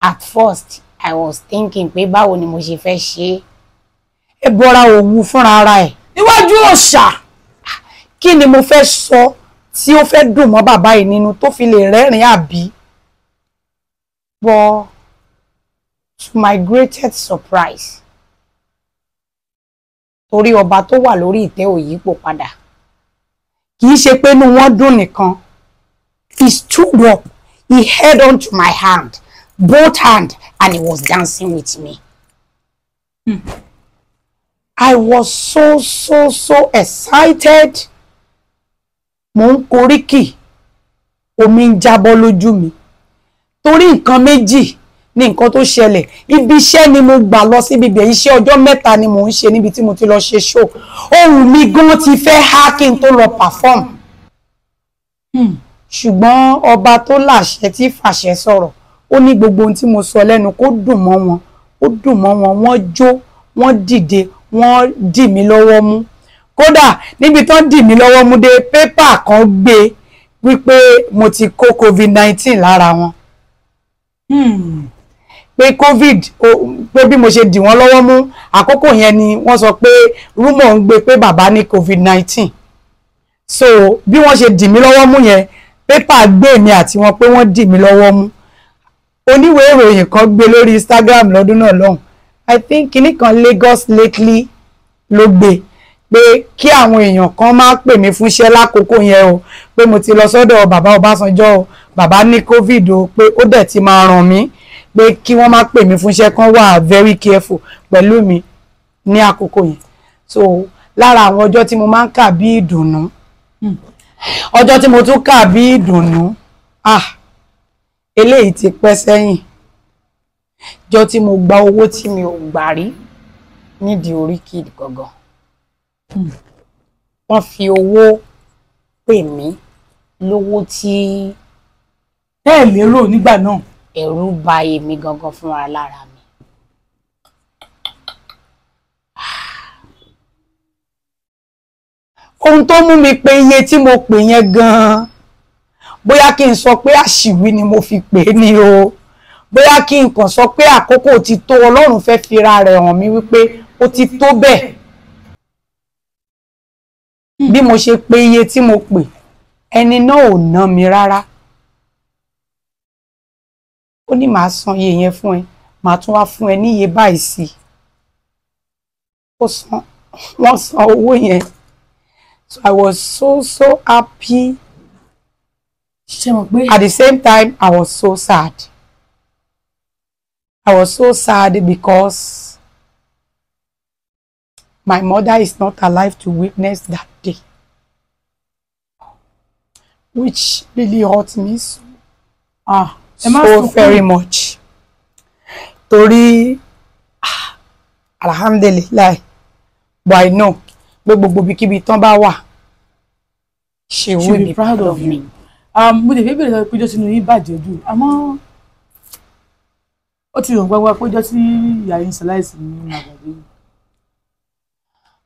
At first I was thinking pé báwo ni mo ṣe fẹ́ ṣe é. Ẹ bọra òwú fúnra ara ẹ̀ níwájú òòṣà. Kí ni mo fẹ́ sọ tí ó fẹ́ dùn mọ́ bàbá yìí nínú tó fi lè rẹ́rìn-ín àbí? But to my greatest surprise, torí ọba tó wà lórí ìtẹ́ ò yípo padà, Kì í ṣe pé inú wọn dùn nìkan. He stood up, he held on to my hand, both hand, and he was dancing with me. I was so so so excited. Mo ń koríkì, omi ń jábọ́ lójú mi, torí nǹkan méjì ní nǹkan tó ṣẹlẹ̀. Ibi iṣẹ́ ni mo gbà lọ síbi ibẹ̀. Iṣẹ́ ọjọ́ 3 ni mò ń ṣe níbi tí mo ti lọ ṣe show. Ohùn mi gan ti fẹ́ há kí n tó lọ perform, ṣùgbọ́n ọba tó láṣẹ tí fàṣẹ sọ̀rọ̀, ó ní gbogbo ohun tí mo sọ lẹ́nu kó dùn mọ́ wọn. Ó dùn mọ́ wọn, wọ́n jó, wọ́n dìde, wọ́n dì mí lọ́wọ́ mú. Kódà níbi tán dì mí lọ́wọ́ mú dé, pépà kan gbé wípé mo ti kó COVID-19 lára wọn, pé COVID, pé bí mo ṣe dì wọ́n lọ́wọ́ mú àkókò yẹn ni wọ́n sọ pé rumour ń gbé pé bàbá ní COVID-19. So bí wọ́n ṣe dì mí lọ́wọ́ mú yẹn, pépà gbé mi àti wọn pé wọ́n dì mí lọ́wọ́ mú. Oníwèé ìròyìn kan gbé lórí Instagram lọ́dún náà lọ́hùn, I think kinní kan Lagos Lately ló gbé, pé kí àwọn èèyàn kan máa pè mí fúnṣẹ́ lákòókò yẹn o, pé mo ti lọ sọ́dọ̀ bàbá Ọbásanjọ́ o, bàbá ní COVID o, pé ó dẹ̀ ti máa ràn mí, pé kí wọ́n má pè mí fúnṣẹ́, kan wà very careful pẹ̀lú mi ní àkókò yẹn. So lára àwọn ọjọ́ tí mo máa ń kà bí ìdùnnú, ọjọ́ tí mo tún kà bí ìdùnnú, ah, eléyìí ti pẹ́ sẹ́yìn, ọjọ́ tí mo gba owó tí mi ò gbà rí nídìí oríkì gangan. Wọ́n fi owó pè mí lówó tí ẹ lérò nígbà náà. Ẹ̀rù bà èmi gangan fúnra lára mi. Ohun tó mú mi pé iye tí mo pè yẹn gan-an, bóyá kí n sọ pé àṣìwí ni mo fi pè é ní o, bóyá kí n kàn sọ pé àkókò ti tó, Ọlọ́run fẹ́ fira rẹ̀ hàn mí wípé ó ti tó bẹ́ẹ̀. Bí mo ṣe pé iye tí mo pè, Ẹni náà ò ná mi rárá. Ó ní màá san iye yẹn fún ẹ, màá tún wá fún ẹ ní iye báyìí sí i. Ó san, wọ́n san owó yẹn. So I was so so happy. Ṣe mọ̀ pé At the same time, I was so sad. I was so sad because my mother is not alive to witness that day, which really hurt me so, ah, ẹ má so sunkún. very much. Torí ah, alhamdulillah, but I know pé gbogbo ibikíbi tán bá wà, she She will be proud of me. you. Mo lè fẹ́ bèrè lọ péjọ sínú yín bàjẹ́ jù, àmọ́ ó ti hàn gbangba péjọ tí ìyá yín ṣaláìsí ní àgbàdo yìí.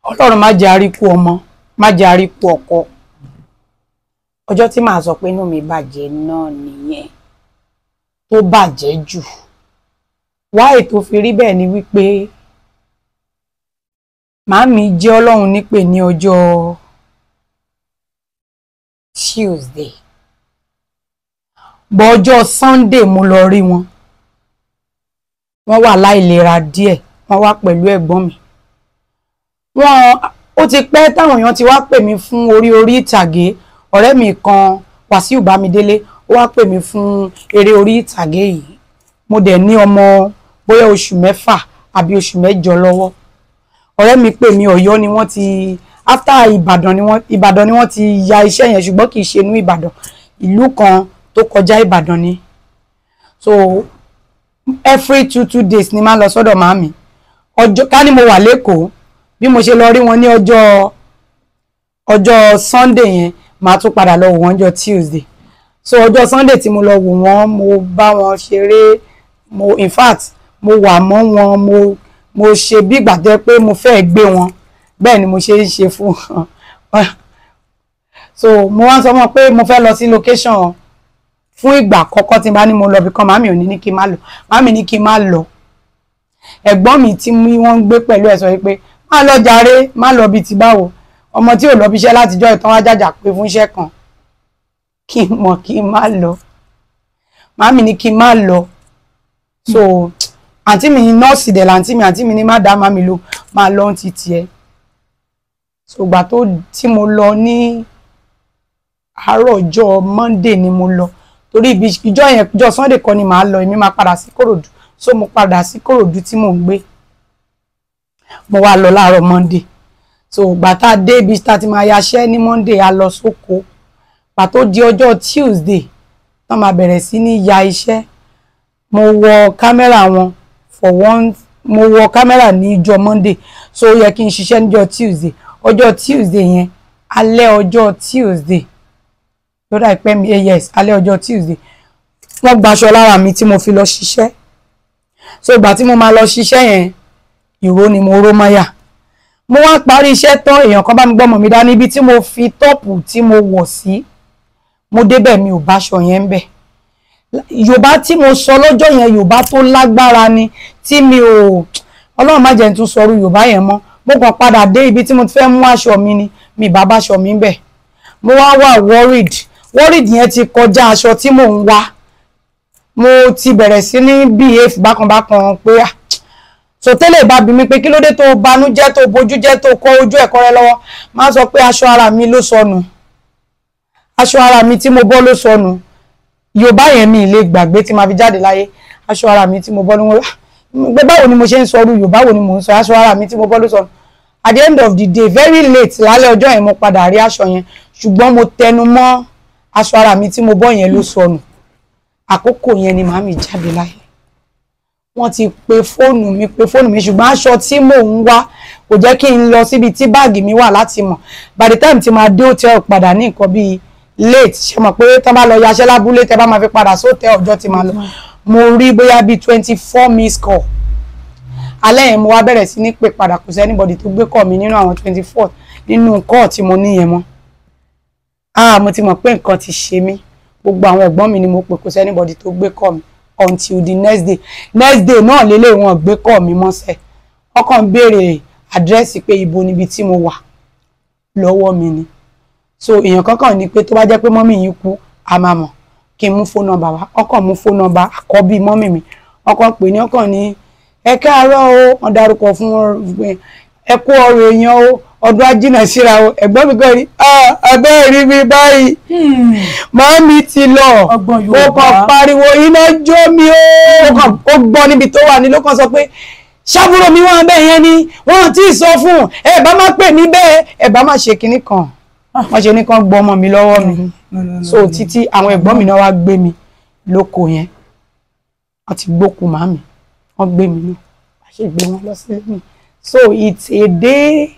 Ọlọ́run má jẹ́ àríkú ọmọ, má jẹ́ àríkú ọkọ. Ọjọ́ tí màá sọ pé inú mi bàjẹ́ náà nìyẹn tó bàjẹ́ jù. Wáì tó fi rí bẹ́ẹ̀ ni wípé màámi jẹ́ Ọlọ́run nípè ní ọjọ́ Tuesday. Bọ̀ ọjọ́ Sunday mo lọ rí wọn. Wọ́n wà láìlera díẹ̀, wọ́n wá pẹ̀lú ẹ̀gbọ́n mi. Wọ́n ó ti pẹ́ táwọn èèyàn ti wá pè mí fún orí orí ìtàgé. Ọ̀rẹ́ mi kan, Wàsíù Bámidélé, ó wá pè mí fún eré orí ìtàgé yìí. Mo dẹ̀ ní ọmọ bóyá oṣù 6 àbí oṣù 8 lọ́wọ́. Ọ̀rẹ́ mi pè mí, Ọ̀yọ́ ni wọ́n ti, after Ìbàdàn ni wọ́n, Ìbàdàn ni wọ́n ti ya iṣẹ́ yẹn, ṣùgbọ́n kì í ṣe inú Ìbàdàn, ìlú kan tó kọjá Ìbàdàn ni. So every two two days ni máa ń lọ sọ́dọ̀ màámi. Ọjọ́ ká ní mo wà lẹ́kọ̀ọ́, bí mo ṣe lọ rí wọn ní ọjọ́ Sunday yẹn, màá tún padà lọ wò wọ́n ọjọ́ Tuesday. So ọjọ́ Sunday tí mo lọ wò wọ́n, mo bá wọn ṣeré, mo in fact mo wà mọ́ wọn, mo ṣe bí ìgbà tó yẹ pé mo fẹ́ gbé wọn, bẹ́ẹ̀ ni mo ṣe ń ṣe fún wọn. So mo wá ń sọ fún wọn pé mo fẹ́ lọ sí location fún ìgbà àkọ́kọ́. Tí n bá ní mo lọ bí kan, màmí ò ní ní kí n má lọ, màmí ní kí n má lọ. Ẹ̀gbọ́n mi tí wọ́n ń gbé pẹ̀lú ẹ̀ sọ wípé má lọ jàre, má lọ bí ti báwo, ọmọ tí ò lọ bí iṣẹ́ látijọ́ ìtàn wá jàjà pé fún iṣẹ́ kan, kí n mọ̀ kí n má lọ. Màmí ní kí n má lọ. So àǹtí mi nọ́ọ̀sì dẹ̀ làǹtí mi, àǹtí mi ní má dá màmí lò, má lọ ń ti tiẹ̀. So ìgbà tó tí mo lọ ní àárọ̀ ọjọ́ Monday ni mo lọ, torí ibi ìjọ yẹn, ìjọ Sunday kọ́ ni màá lọ, èmi máa padà sí Kòròdú. So mo padà sí Kòròdú tí mò ń gbé, mo wá lọ láàárọ̀ Monday. So ìgbà tá a dé ibi tá a ti máa yaṣẹ́ ní Monday, a lọ sóko. Ìgbà tó di ọjọ́ Tuesday tán máa bẹ̀rẹ̀ sí ní ya iṣẹ́, mo wọ kámẹ́rà wọn for one, mo wọ kámẹ́rà ní ìjọ Monday, so ó yẹ kí n ṣiṣẹ́ níjọ́ Tuesday. Ọjọ́ Tuesday yẹn, alẹ́ ọjọ́ Tuesday lọ́dà ìpẹ́ mi, yes, alẹ́ ọjọ́ Tuesday wọ́n gbaṣọ lára mi tí mo fi lọ ṣiṣẹ́. So ìgbà tí mo máa lọ ṣiṣẹ́ yẹn, ìró ni mo ró máyà. Mo wá parí iṣẹ́ tán, èèyàn kan bá mi gbọ́mọ mi dání, ibi tí mo fi top tí mo wọ̀ sí, mo débẹ̀, mi ò báṣọ yẹn ń bẹ̀. Yorùbá tí mo sọ lọ́jọ́ yẹn, Yorùbá tó lágbára ni, tí mi ò, Ọlọ́run má jẹ́ n tún sọrú Yorùbá yẹn mọ́. Mo kàn padà dé ibi tí mo ti fẹ́ mú aṣọ mi ni mi bá báṣọ mi ń bẹ̀. Mo wá wà worried. Worried yẹn ti kọjá aṣọ tí mò ń wá. Mo ti bẹ̀rẹ̀ sí ní behave bákan bákan pé ah, so tẹ́lẹ̀ bá bi mí pé kí ló dé tó banújẹ́, tó bojú jẹ́, tó kọ́ ojú ẹ̀kọ́ rẹ lọ́wọ́, máa sọ pé aṣọ ara mi ló sọnù, aṣọ ara mi tí mo bọ́ ló sọnù. Yorùbá yẹn mi lè gbàgbé tí máa fi jáde láyé. Aṣọ ara mi tí mo bọ́ ló wọ́n pé báwo ni mo ṣe ń sọrú Yorùbá wo ni mò ń sọ, aṣọ ara mi tí mo bọ́ ló sọnù. At the end of the day, very late lálẹ́ ọjọ́ yẹn, mo padà rí aṣọ yẹn, ṣùgbọ́n mo tẹnu mọ́ aṣọ ara mi tí mo bọ́ yẹn ló sọnù. Àkókò yẹn ni màámi jáde láyé. Wọ́n ti pe fóònù mi, pe fóònù mi, ṣùgbọ́n aṣọ tí mò ń wá kò jẹ́ kí n lọ síbi tí báàgì mi wà láti mọ̀. By the time tí máa dé hotel padà ní nǹkan bíi late, ṣe mọ̀ pé tán bá lọ yaṣẹ́ lábúlé, tẹ́ bá máa fi padà sóòtẹ́, ọjọ́ tí máa lọ, mo rí bóyá bíi 24 missed call alẹ́ yẹn. Mo wá bẹ̀rẹ̀ sí ní pè padà, kò sí anybody tó gbé call mi nínú àwọn 24 nínú call tí mo ní yẹn mọ́. Ah, mo ti mọ̀ pé nǹkan ti ṣe mí. Gbogbo àwọn ẹ̀gbọ́n mi ni mo pè, kò sí anybody tó gbé call mi until the next day. Next day náà lélẹ̀, wọn gbé call mi mọ́sẹ̀, ọkàn ń béèrè àdírẹ́sì pé ibo níbi tí mo wà lọ́wọ́ mi ni. So èèyàn kankan ní pé tó bá jẹ́ pé mummy yín kú, a máa mọ̀. Kí n mú phone number wá. Ọkàn mú phone number àkọ́bí mummy mi, ọkàn pè ní, ọkàn ní, "Ẹ káàárọ̀ o." Wọ́n dárúkọ fún wọn, "Ẹ kú ọ̀rọ̀ èèyàn o, ọdún ajínà síra o." Ẹ̀gbọ́n mi kàn ní, "Abẹ́ rí mi báyìí, màámi ti lọ." Ọgbọ́n Ó Yorùbá. kàn pariwo, "Iná jó mi o." Ó gbọ́ níbi tó wà ní ló kàn sọ pé, "Ṣàbúrò mi wà bẹ́ẹ̀ yẹn ni wọ́n ti sọ fún ẹ, bá má pè mí bẹ́ẹ̀, ẹ bá má ṣe kinní kan." Wọ́n ṣe ní kàn gbọ́ ọmọ mi lọ́wọ́ mi. No, no, no, So no. títí àwọn ẹ̀gbọ́n mi náà wá gbé mi lóko yẹn, wọ́n ti gbókù màmí, wọ́n gbé mi náà, wọ́n ṣe gbé wọn lọ sílé mi. So it's a day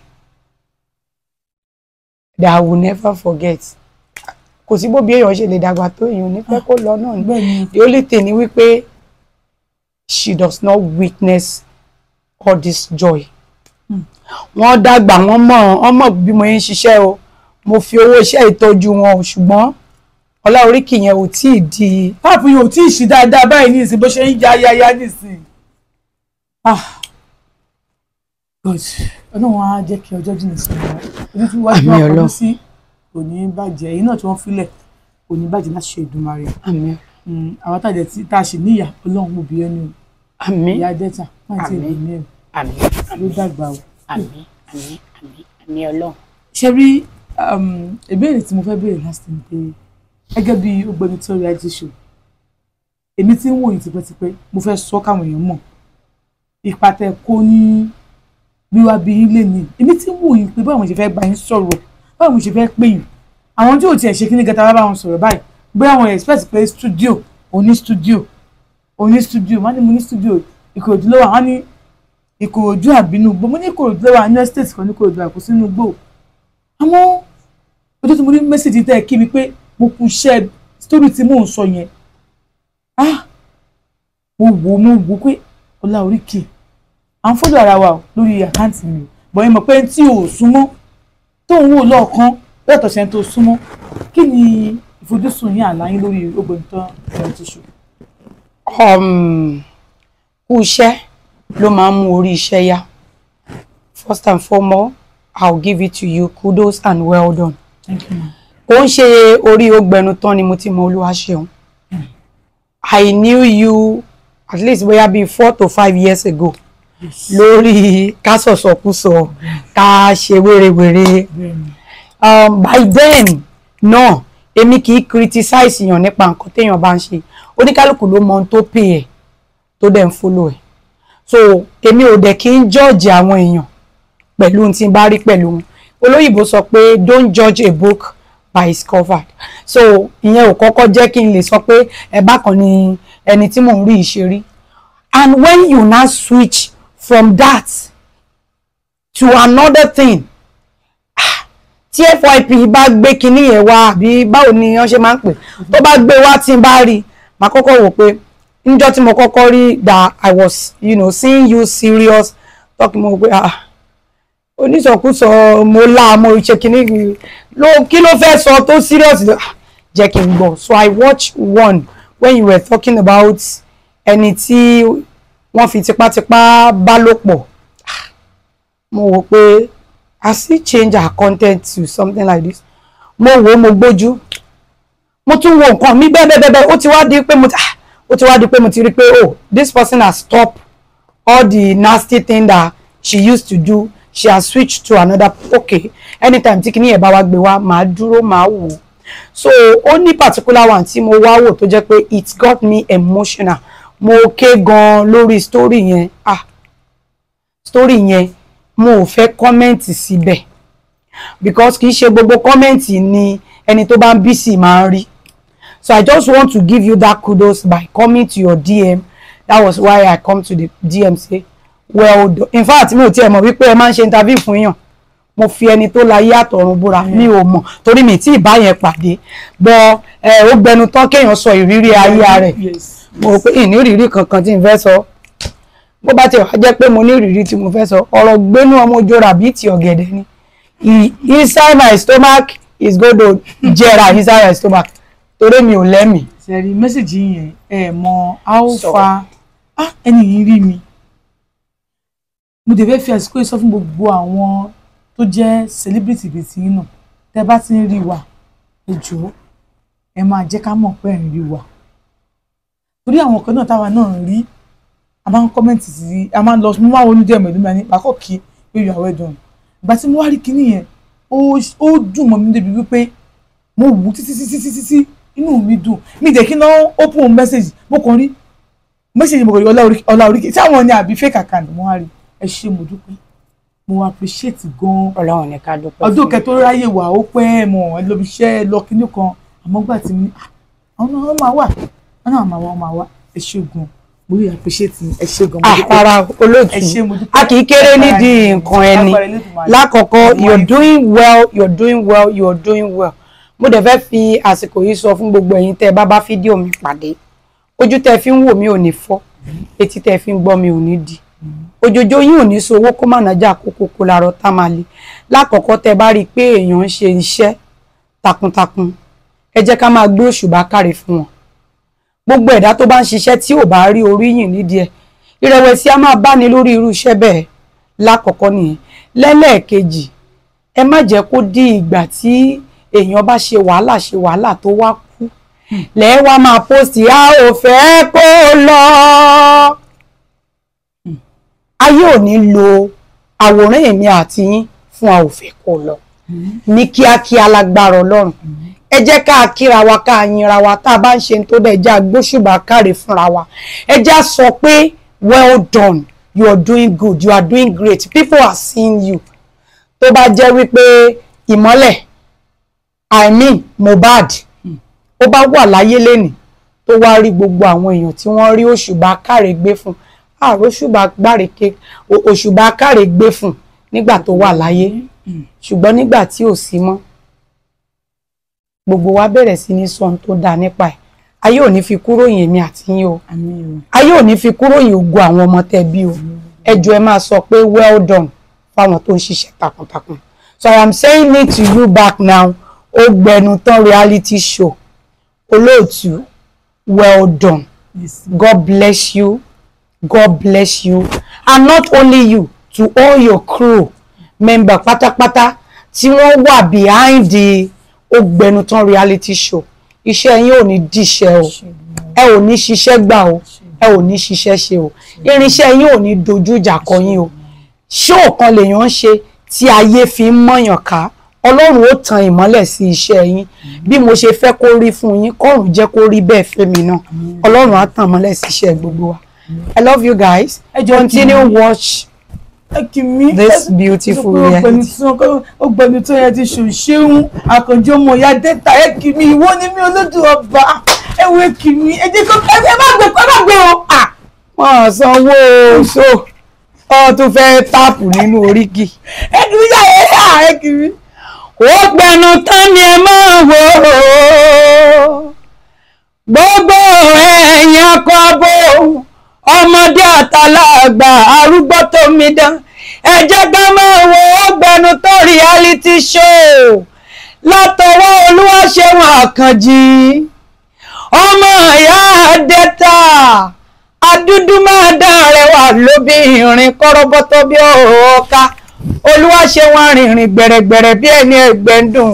that I will never forget. Kò sí bó bí èèyàn ṣe lè dàgbà tó, èèyàn ní fẹ́ kó lọ náà ni. The only thing ni wípé she does not witness all this joy. Wọ́n dàgbà, wọ́n mọ̀, wọ́n mọ̀ bí mo yẹn ń ṣiṣẹ́ o. Mo fi owó iṣẹ́ ìtọ́jú wọn o, ṣùgbọ́n ọlá oríkì yẹn ò tí ì di. Páàpù yìí ò tí ì ṣí dáadáa báyìí ní ìsìn, bó ṣe ń ya ya ya nísìn. Ah God, Ọlọ́run á jẹ́ kí ọjọ́ jìnnà sí wa. Ojú tí wájú Àmín. wa kọjú Ọlọ́run. sí kò ní bàjẹ́, èyí náà tí wọ́n filẹ̀ kò ní bàjẹ́ láti ṣe Èdùmàrè. Àmín. Àwọn tàjẹ́ tí tá a ṣì níyà, Ọlọ́run òbí ẹni o. Àmín. Ìyá dẹ́ta máa ti Àmín. bí ní ẹ̀ Àmín. ló dàgbà o. Àmín, àmín, àmín, àmín Ọlọ́run. Ṣe rí ìbéèrè tí mo fẹ́ béèrè last time pé gẹ́gẹ́ bí Ògbóni reality show, èmi tí ń wò yín tipẹ́tipẹ́, mo fẹ́ sọ káwọn èèyàn mọ̀ ipa tẹ́ kó ní wíwá bí yín lè ní. Èmi tí ń wò yín pé báwo mo ṣe fẹ́ bá yín sọ̀rọ̀, báwo mo ṣe fẹ́ pè yín, àwọn tí ò tiẹ̀ ṣe kí ní gẹ́ta bá wọn sọ̀rọ̀ báyìí, bóyá àwọn expect pé studio oní studio oní studio wọ́n ní mo ní studio Ìkòròdú ló wà, wọ́n ní Ìkòròdú àbínú gbó. Mo ní Ìkòròdú ló wà ní estate kan ní Ìkòròdú, àkó sínú gbó. Àmọ́ ọjọ́ tí mo ní message tẹ́ ẹ kí mi pé mo kú iṣẹ́ story tí mò ń sọ yẹn, ah, mo wò pé ọlá oríkì à ń follow ara wa o lórí account mi o, bọ̀ ẹ mọ̀ pé tí o ò súnmọ́ tó ń wò lọ́ọ̀kan yàtọ̀ sẹ́ni tó súnmọ́. Kí ni ìfojúsùn yín, àlá yín lórí Ògbóni reality show? Kú iṣẹ́ ló máa ń mú orí iṣẹ́ yá. First and foremost, I'll give it to you, kudos and well done. Thank you, ma. Kò ń ṣe orí Ògbẹnután ni mo ti mọ Olúwaṣeun. I knew you at least bóyá bíi 4 to 5 years ago lórí ká sọ̀sọ̀kúsọ, ká ṣe wérewère. By then náà, èmi kì í criticize èèyàn nípa nǹkan téèyàn bá ń ṣe. Oníkálukú ló mọ ohun tó pè ẹ́ tó dẹ̀ ń follow ẹ̀. So èmi ò dẹ̀ kí ń judge àwọn èèyàn pẹ̀lú ohun tí n bá rí pẹ̀lú wọn. Olóyìnbó sọ pé, "Don't judge a book by its cover." So ìyẹn ò kọ́kọ́ jẹ́ kí n lè sọ pé ẹ bákan ni ẹni tí mò ń rí ìṣe rí. And when you now switch from that to another thing, tí FYP bá gbé kinní yẹn wá, àbí báwo ni wọ́n ṣe máa ń pè, tó bá gbé wá, tí n bá rí, màá kọ́kọ́ wò pé níjọ́ tí mo kọ́kọ́ rí that I was seeing you serious talking, mo wò pé, ah, onísọkúsọ mo lá mo ṣe kinní ló, kí ló fẹ́ sọ tó serious? Ah, jẹ́ kí n gbọ́. So I watch one when you were talking about ẹni tí wọ́n fi tipátipá bá lò pọ̀. Ah, mo wò pé I still change our content to something like this. Mo wò ó, mo gbójú, mo tún wo nǹkan mi bẹ́ẹ̀ bẹ́ẹ̀ bẹ́ẹ̀. Ó ti wá di pé mo ti rí pé, oh, this person has stopped all the nasty thing that she used to do. She has switched to another. Okay, anytime tí kinní yẹn bá wá gbé wá, màá dúró, màá wò ó. So ó ní particular one tí mo wá wò tó jẹ́ pé it got me emotional. Mo ké gan lórí story yẹn. Ah, story yẹn, mo ò fẹ́ comment síbẹ̀ because kì í ṣe gbogbo comment ni ẹni tó bá ń busy máa ń rí. So I just want to give you that kudos by coming to your DM. That was why I come to the DM, say well done. In fact, mi ò tiẹ̀ mọ̀ wípé ẹ máa ń ṣe interview fún yàn. Mo fi ẹni tó láyé àtọ̀run búra, mi ò mọ̀ torí mi tí ì bá yẹn pàdé bọ́ ẹ. Ó gbẹnu tán kéèyàn sọ ìrírí ayé rẹ̀. Mo rò pé ìní ìrírí kankan tí n fẹ́ sọ, bó bá ti wá jẹ́ pé mo ní ìrírí tí mo fẹ́ sọ, ọ̀rọ̀ gbénú ọmọ ojú rà bíi ti ọ̀gẹ̀dẹ̀ ni. Inside my stomach is go to jẹrà inside my stomach torí mi ò lẹ́mìí. Ṣe rí message yẹn, ẹ mọ how Sọ̀rọ̀. far. Ah, ẹni yìí rí mi. Mo dẹ̀ fẹ́ fi àsìkò yìí sọ fún gbogbo àwọn tó jẹ́ celebrity bíi ti yín náà. Tẹ́ bá ti ń rí wa, ẹ jọ̀ọ́, ẹ máa jẹ́ ká mọ̀ pé ẹ̀ ń rí wa, torí àwọn kan náà táwa náà ń rí, a máa ń comment sí, a máa ń lọ, mo máa ń wọnú díẹ̀ mẹ́lú mi ní pàkọ́ kí pé you are well done. Ìgbà tí mo wá rí kinní yẹn, ó dùn mọ́ mi débi wípé mo wù ú títí títí títí tí inú mi dùn. Mi jẹ́ kí n náà open message, mo kàn rí message, mo kàn rí Ọlá Oríkì tí àwọn ní àbí fake account, mo wá rí. Ẹ ṣé, mo dúpẹ́, mo appreciate gan. Ọlọ́run ní ká dúpẹ́. Ọdún kẹtó ráyè wà, ó pẹ́ mọ̀ ẹ lóbi iṣẹ́ lọ kinní kan, àmọ́ gbà tí mi àwọn náà máa wà, àwọn náà máa wà, wọ́n máa wà. Ẹ ṣé gan, mo really appreciate yín. Ẹ ṣé gan, mo Ah, dúpẹ́. Rárá, olóòtú, Ẹ ṣé, mo dúpẹ́. a kì í kéré nídìí nǹkan ẹni. Lágbára Elédùmarè. Lákọ̀ọ́kọ́, you're doing well, you're doing well, you're doing well. Mo dẹ̀ fẹ́ fi àsìkò yìí sọ fún gbogbo ẹ̀yin tẹ́ ẹ bá bá fídíò mi pàdé, ojú tẹ́ ẹ fi ń wò mí ò ní fọ́, etí tẹ́ ẹ fi ń gbọ́ mi ò ní di, òjòjò yín ò ní so owó kó má nájà kókó kó larọ tá máa le. Lákọ̀ọ́kọ́, tẹ́ ẹ bá rí i pé èèyàn ń ṣe iṣẹ́ takuntakun, ẹ jẹ́ ká máa gbé òṣùbà káre fún wọn. Gbogbo ẹ̀dá tó bá ń ṣiṣẹ́ tí ò bá rí oríyìn nídìí ẹ̀, ìrẹ̀wẹ̀sì á máa báni lórí irú iṣẹ́ bẹ́ẹ̀. Lákọ̀ọ́kọ́ nìyẹn. Lẹ́lẹ́ẹ̀kejì, ẹ má jẹ́ kó di ìgbà tí èèyàn bá ṣe wàhálà, ṣe wàhálà tó wá kú, lẹ́ẹ̀ wá máa post "a ò fẹ́ kó lọ". Ayé ò ní lo àwòrán èmi àti yín fún "a ò fẹ́ kó lọ" ní kíákíá, lágbára Ọlọ́run. Ẹ jẹ́ ká kíra wa, ká yinra wa. Tá a bá ń ṣe tó dẹ̀, jẹ́ agbóṣùbà káre fúnra wa. Ẹ jẹ́ á sọ pé well done, you are doing good, you are doing great, people are seeing you. Tó bá jẹ́ wípé ìmọ́lẹ̀, I mean Mohbad, ó bá wà láyé lénìí, tó wá rí gbogbo àwọn èèyàn tí wọ́n rí òṣùbà káre gbé fún, àrò òṣùbà káre gbé fún nígbà tó wà láyé, ṣùgbọ́n nígbà tí ò sí mọ́, gbogbo wa bẹ̀rẹ̀ sí ní sọ ohun tó dáa nípa ẹ̀. Ayé ò ní fi kúrò yìn èmi àti yín o. Àmín o. Ayé ò ní fi kúrò yìn ògo àwọn ọmọ tẹ́ bí o. Ẹ jọ̀ọ́, ẹ máa sọ pé well done fáwọn tó ń ṣiṣẹ́ takuntakun. So I am saying it to you back now. Ó gbẹnu tán reality show, olóòtú, well done. Yes. God bless you, God bless you, and not only you, to all your crew member pátápátá tí wọ́n wà behind the Ògbẹnután reality show. Iṣẹ́ yín ò ní díṣẹ́ o, ẹ ò ní ṣiṣẹ́ gbà o, ẹ ò ní ṣiṣẹ́ ṣe o, irinṣẹ́ yín ò ní dojú ìjà kọ yín o. Ṣóò kan lèèyàn ń ṣe tí ayé fi ń mọ̀yàn ká. Ọlọ́run ó tan ìmọ́lẹ̀ sí iṣẹ́ yín. Bí mo ṣe fẹ́ kó rí fún yín, kọ́run jẹ́ kó rí bẹ́ẹ̀ fẹ́mi náà. Ọlọ́run á tàn mọ́lẹ̀ sí iṣẹ́ gbogbo wa. I love you guys. Ẹ jọ̀ọ́, Continue watch ẹ kì mí this beautiful reality. Ọgbẹni tó yẹ ti ṣòṣeun Àkànjọ ọmọ ìyá dẹ́ta. Ẹ kì mí, ìwọ ni mí, olódù ọba. Ẹ wo, ẹ kì mí, ẹ jẹ́ kó ẹ má gbé, ẹ má gbé o. Wọ́n sanwó oṣù, ọ tún fẹ́ tap nínú oríkì. Ẹ kì mí, yà ẹ yà, ẹ kì mí. Ó gbẹnu tán ni ẹ máa wò ó. Gbogbo ẹ̀yin akọ abo, ọmọdé àtàlàgbà, arúgbó tó mi dán, ẹ jẹ́ ká máa wo Ó gbẹnu tán reality show látọwọ́ Olúwaṣeun Àkànjì, ọmọ ìyá dẹ́ta, adúdú máa dá rẹwà lóbìnrin, kọ́rọ́bọ́tọ́ bí ọ̀ọ́ká. Olúwaṣeun arìnrìn gbẹ̀rẹ̀gbẹ̀rẹ̀ bí ẹni ẹgbẹ́ ń dùn,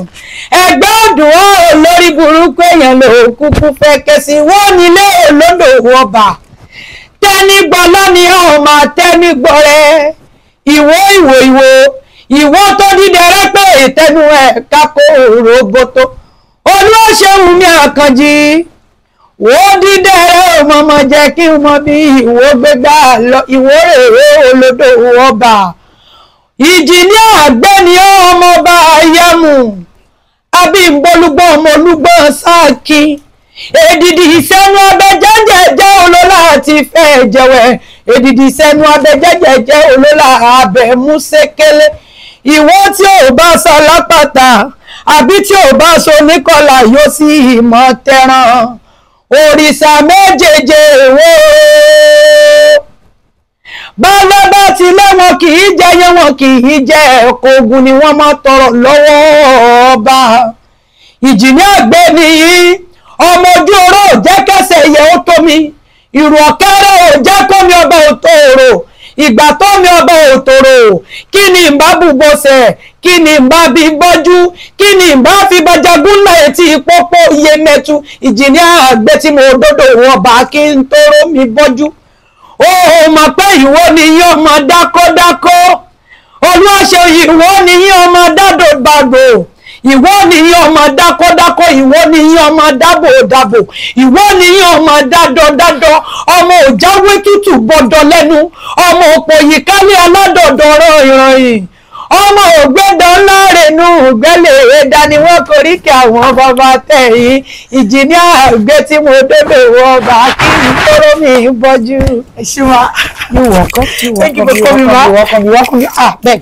ẹgbẹ́ ọdún ó lórí burúkú èèyàn ló kúkú fẹ́ kẹsì wọ́n nílé olódò ọba tẹ́nigbọ́lá ni ó máa tẹ́nigbọ́rẹ́. Ìwọ, ìwò, ìwò, ìwọ tó dídẹrẹ́ pé ìtẹnu ẹ̀ kákó roboto. Olúwaṣeun mi Àkànjì, ó dídẹrẹ́ ọmọọmọ jẹ́ kí n mọ bí ìwọ gbégbá lọ. Ìwọ rèé olódò ọba, ìjì ní àgbẹ̀ ni ọmọọba yamu abímbólúgbọ́n, ọmọ olúgbọ́n sáàkì, èdìdì ìsẹ́nu abẹ jẹ́jẹ́jẹ́ olólà àti fẹ́ jẹ́wẹ́, èdìdì ìsẹ́nu abẹ jẹ́jẹ́jẹ́ olólà abẹ músékélé. Ìwọ tí ò bá sọ lápáta àbí tí ò bá sọ oníkọlà, yóò sì mọ tẹran òrìṣà méjèèjì wo bọ́lá bá ti lẹ́wọ̀n, kì í jẹyẹ wọn, kì í jẹ ẹ̀kọ́ ogun ni wọ́n máa tọrọ lọ́wọ́ ọba. Ìjì ní àgbẹ̀ nìyí, ọmọ ojú oró ò jẹ́ kẹsẹ̀ yẹ ó tó mi, ìrù ọ̀kẹ́rẹ́ ò jẹ́ kómi ọba ò tó òrò. Ìgbà tó mi ọba òtòrò, kí ni n bá bù bọ́sẹ̀, kí ni n bá bí bọ́jú, kí ni n bá fi bàjágún ńlá etí pópó iye mẹ́tu ìjìnlẹ̀ àgbẹ̀ tí mo dódò ọba kí n tóró mi bọ́jú. Ó mọ̀ pé ìwọ ni yóò máa dákọ́dákọ́, Olúwaṣe, ìwọ ni yóò máa dádòbàgbò, ìwọ ni yóò máa dákọ́dákọ́, ìwọ ni yóò máa dábòdàbò, ìwọ ni yóò máa dádọ́dádọ́. Ọmọ òjáwé tútù bọ́dọ̀ lẹ́nu, ọmọ òpó yìí kálí aládọ̀dọ̀ ràn-ìrànyìn, ọmọ ògbẹ́dọ̀ ńlá-rẹ̀nu ògbẹ́lẹ̀ ẹ̀dá ni wọ́n koríkì àwọn bàbá tẹ̀yìn ìjì ní àgbẹ̀ tí mo débè wọ́n bá kí n tóró mi bọ́jú. Ẹ ṣé wa. You welcome. You Thank you welcome. for coming, ma. You welcome. You welcome. You welcome. Ah, beg.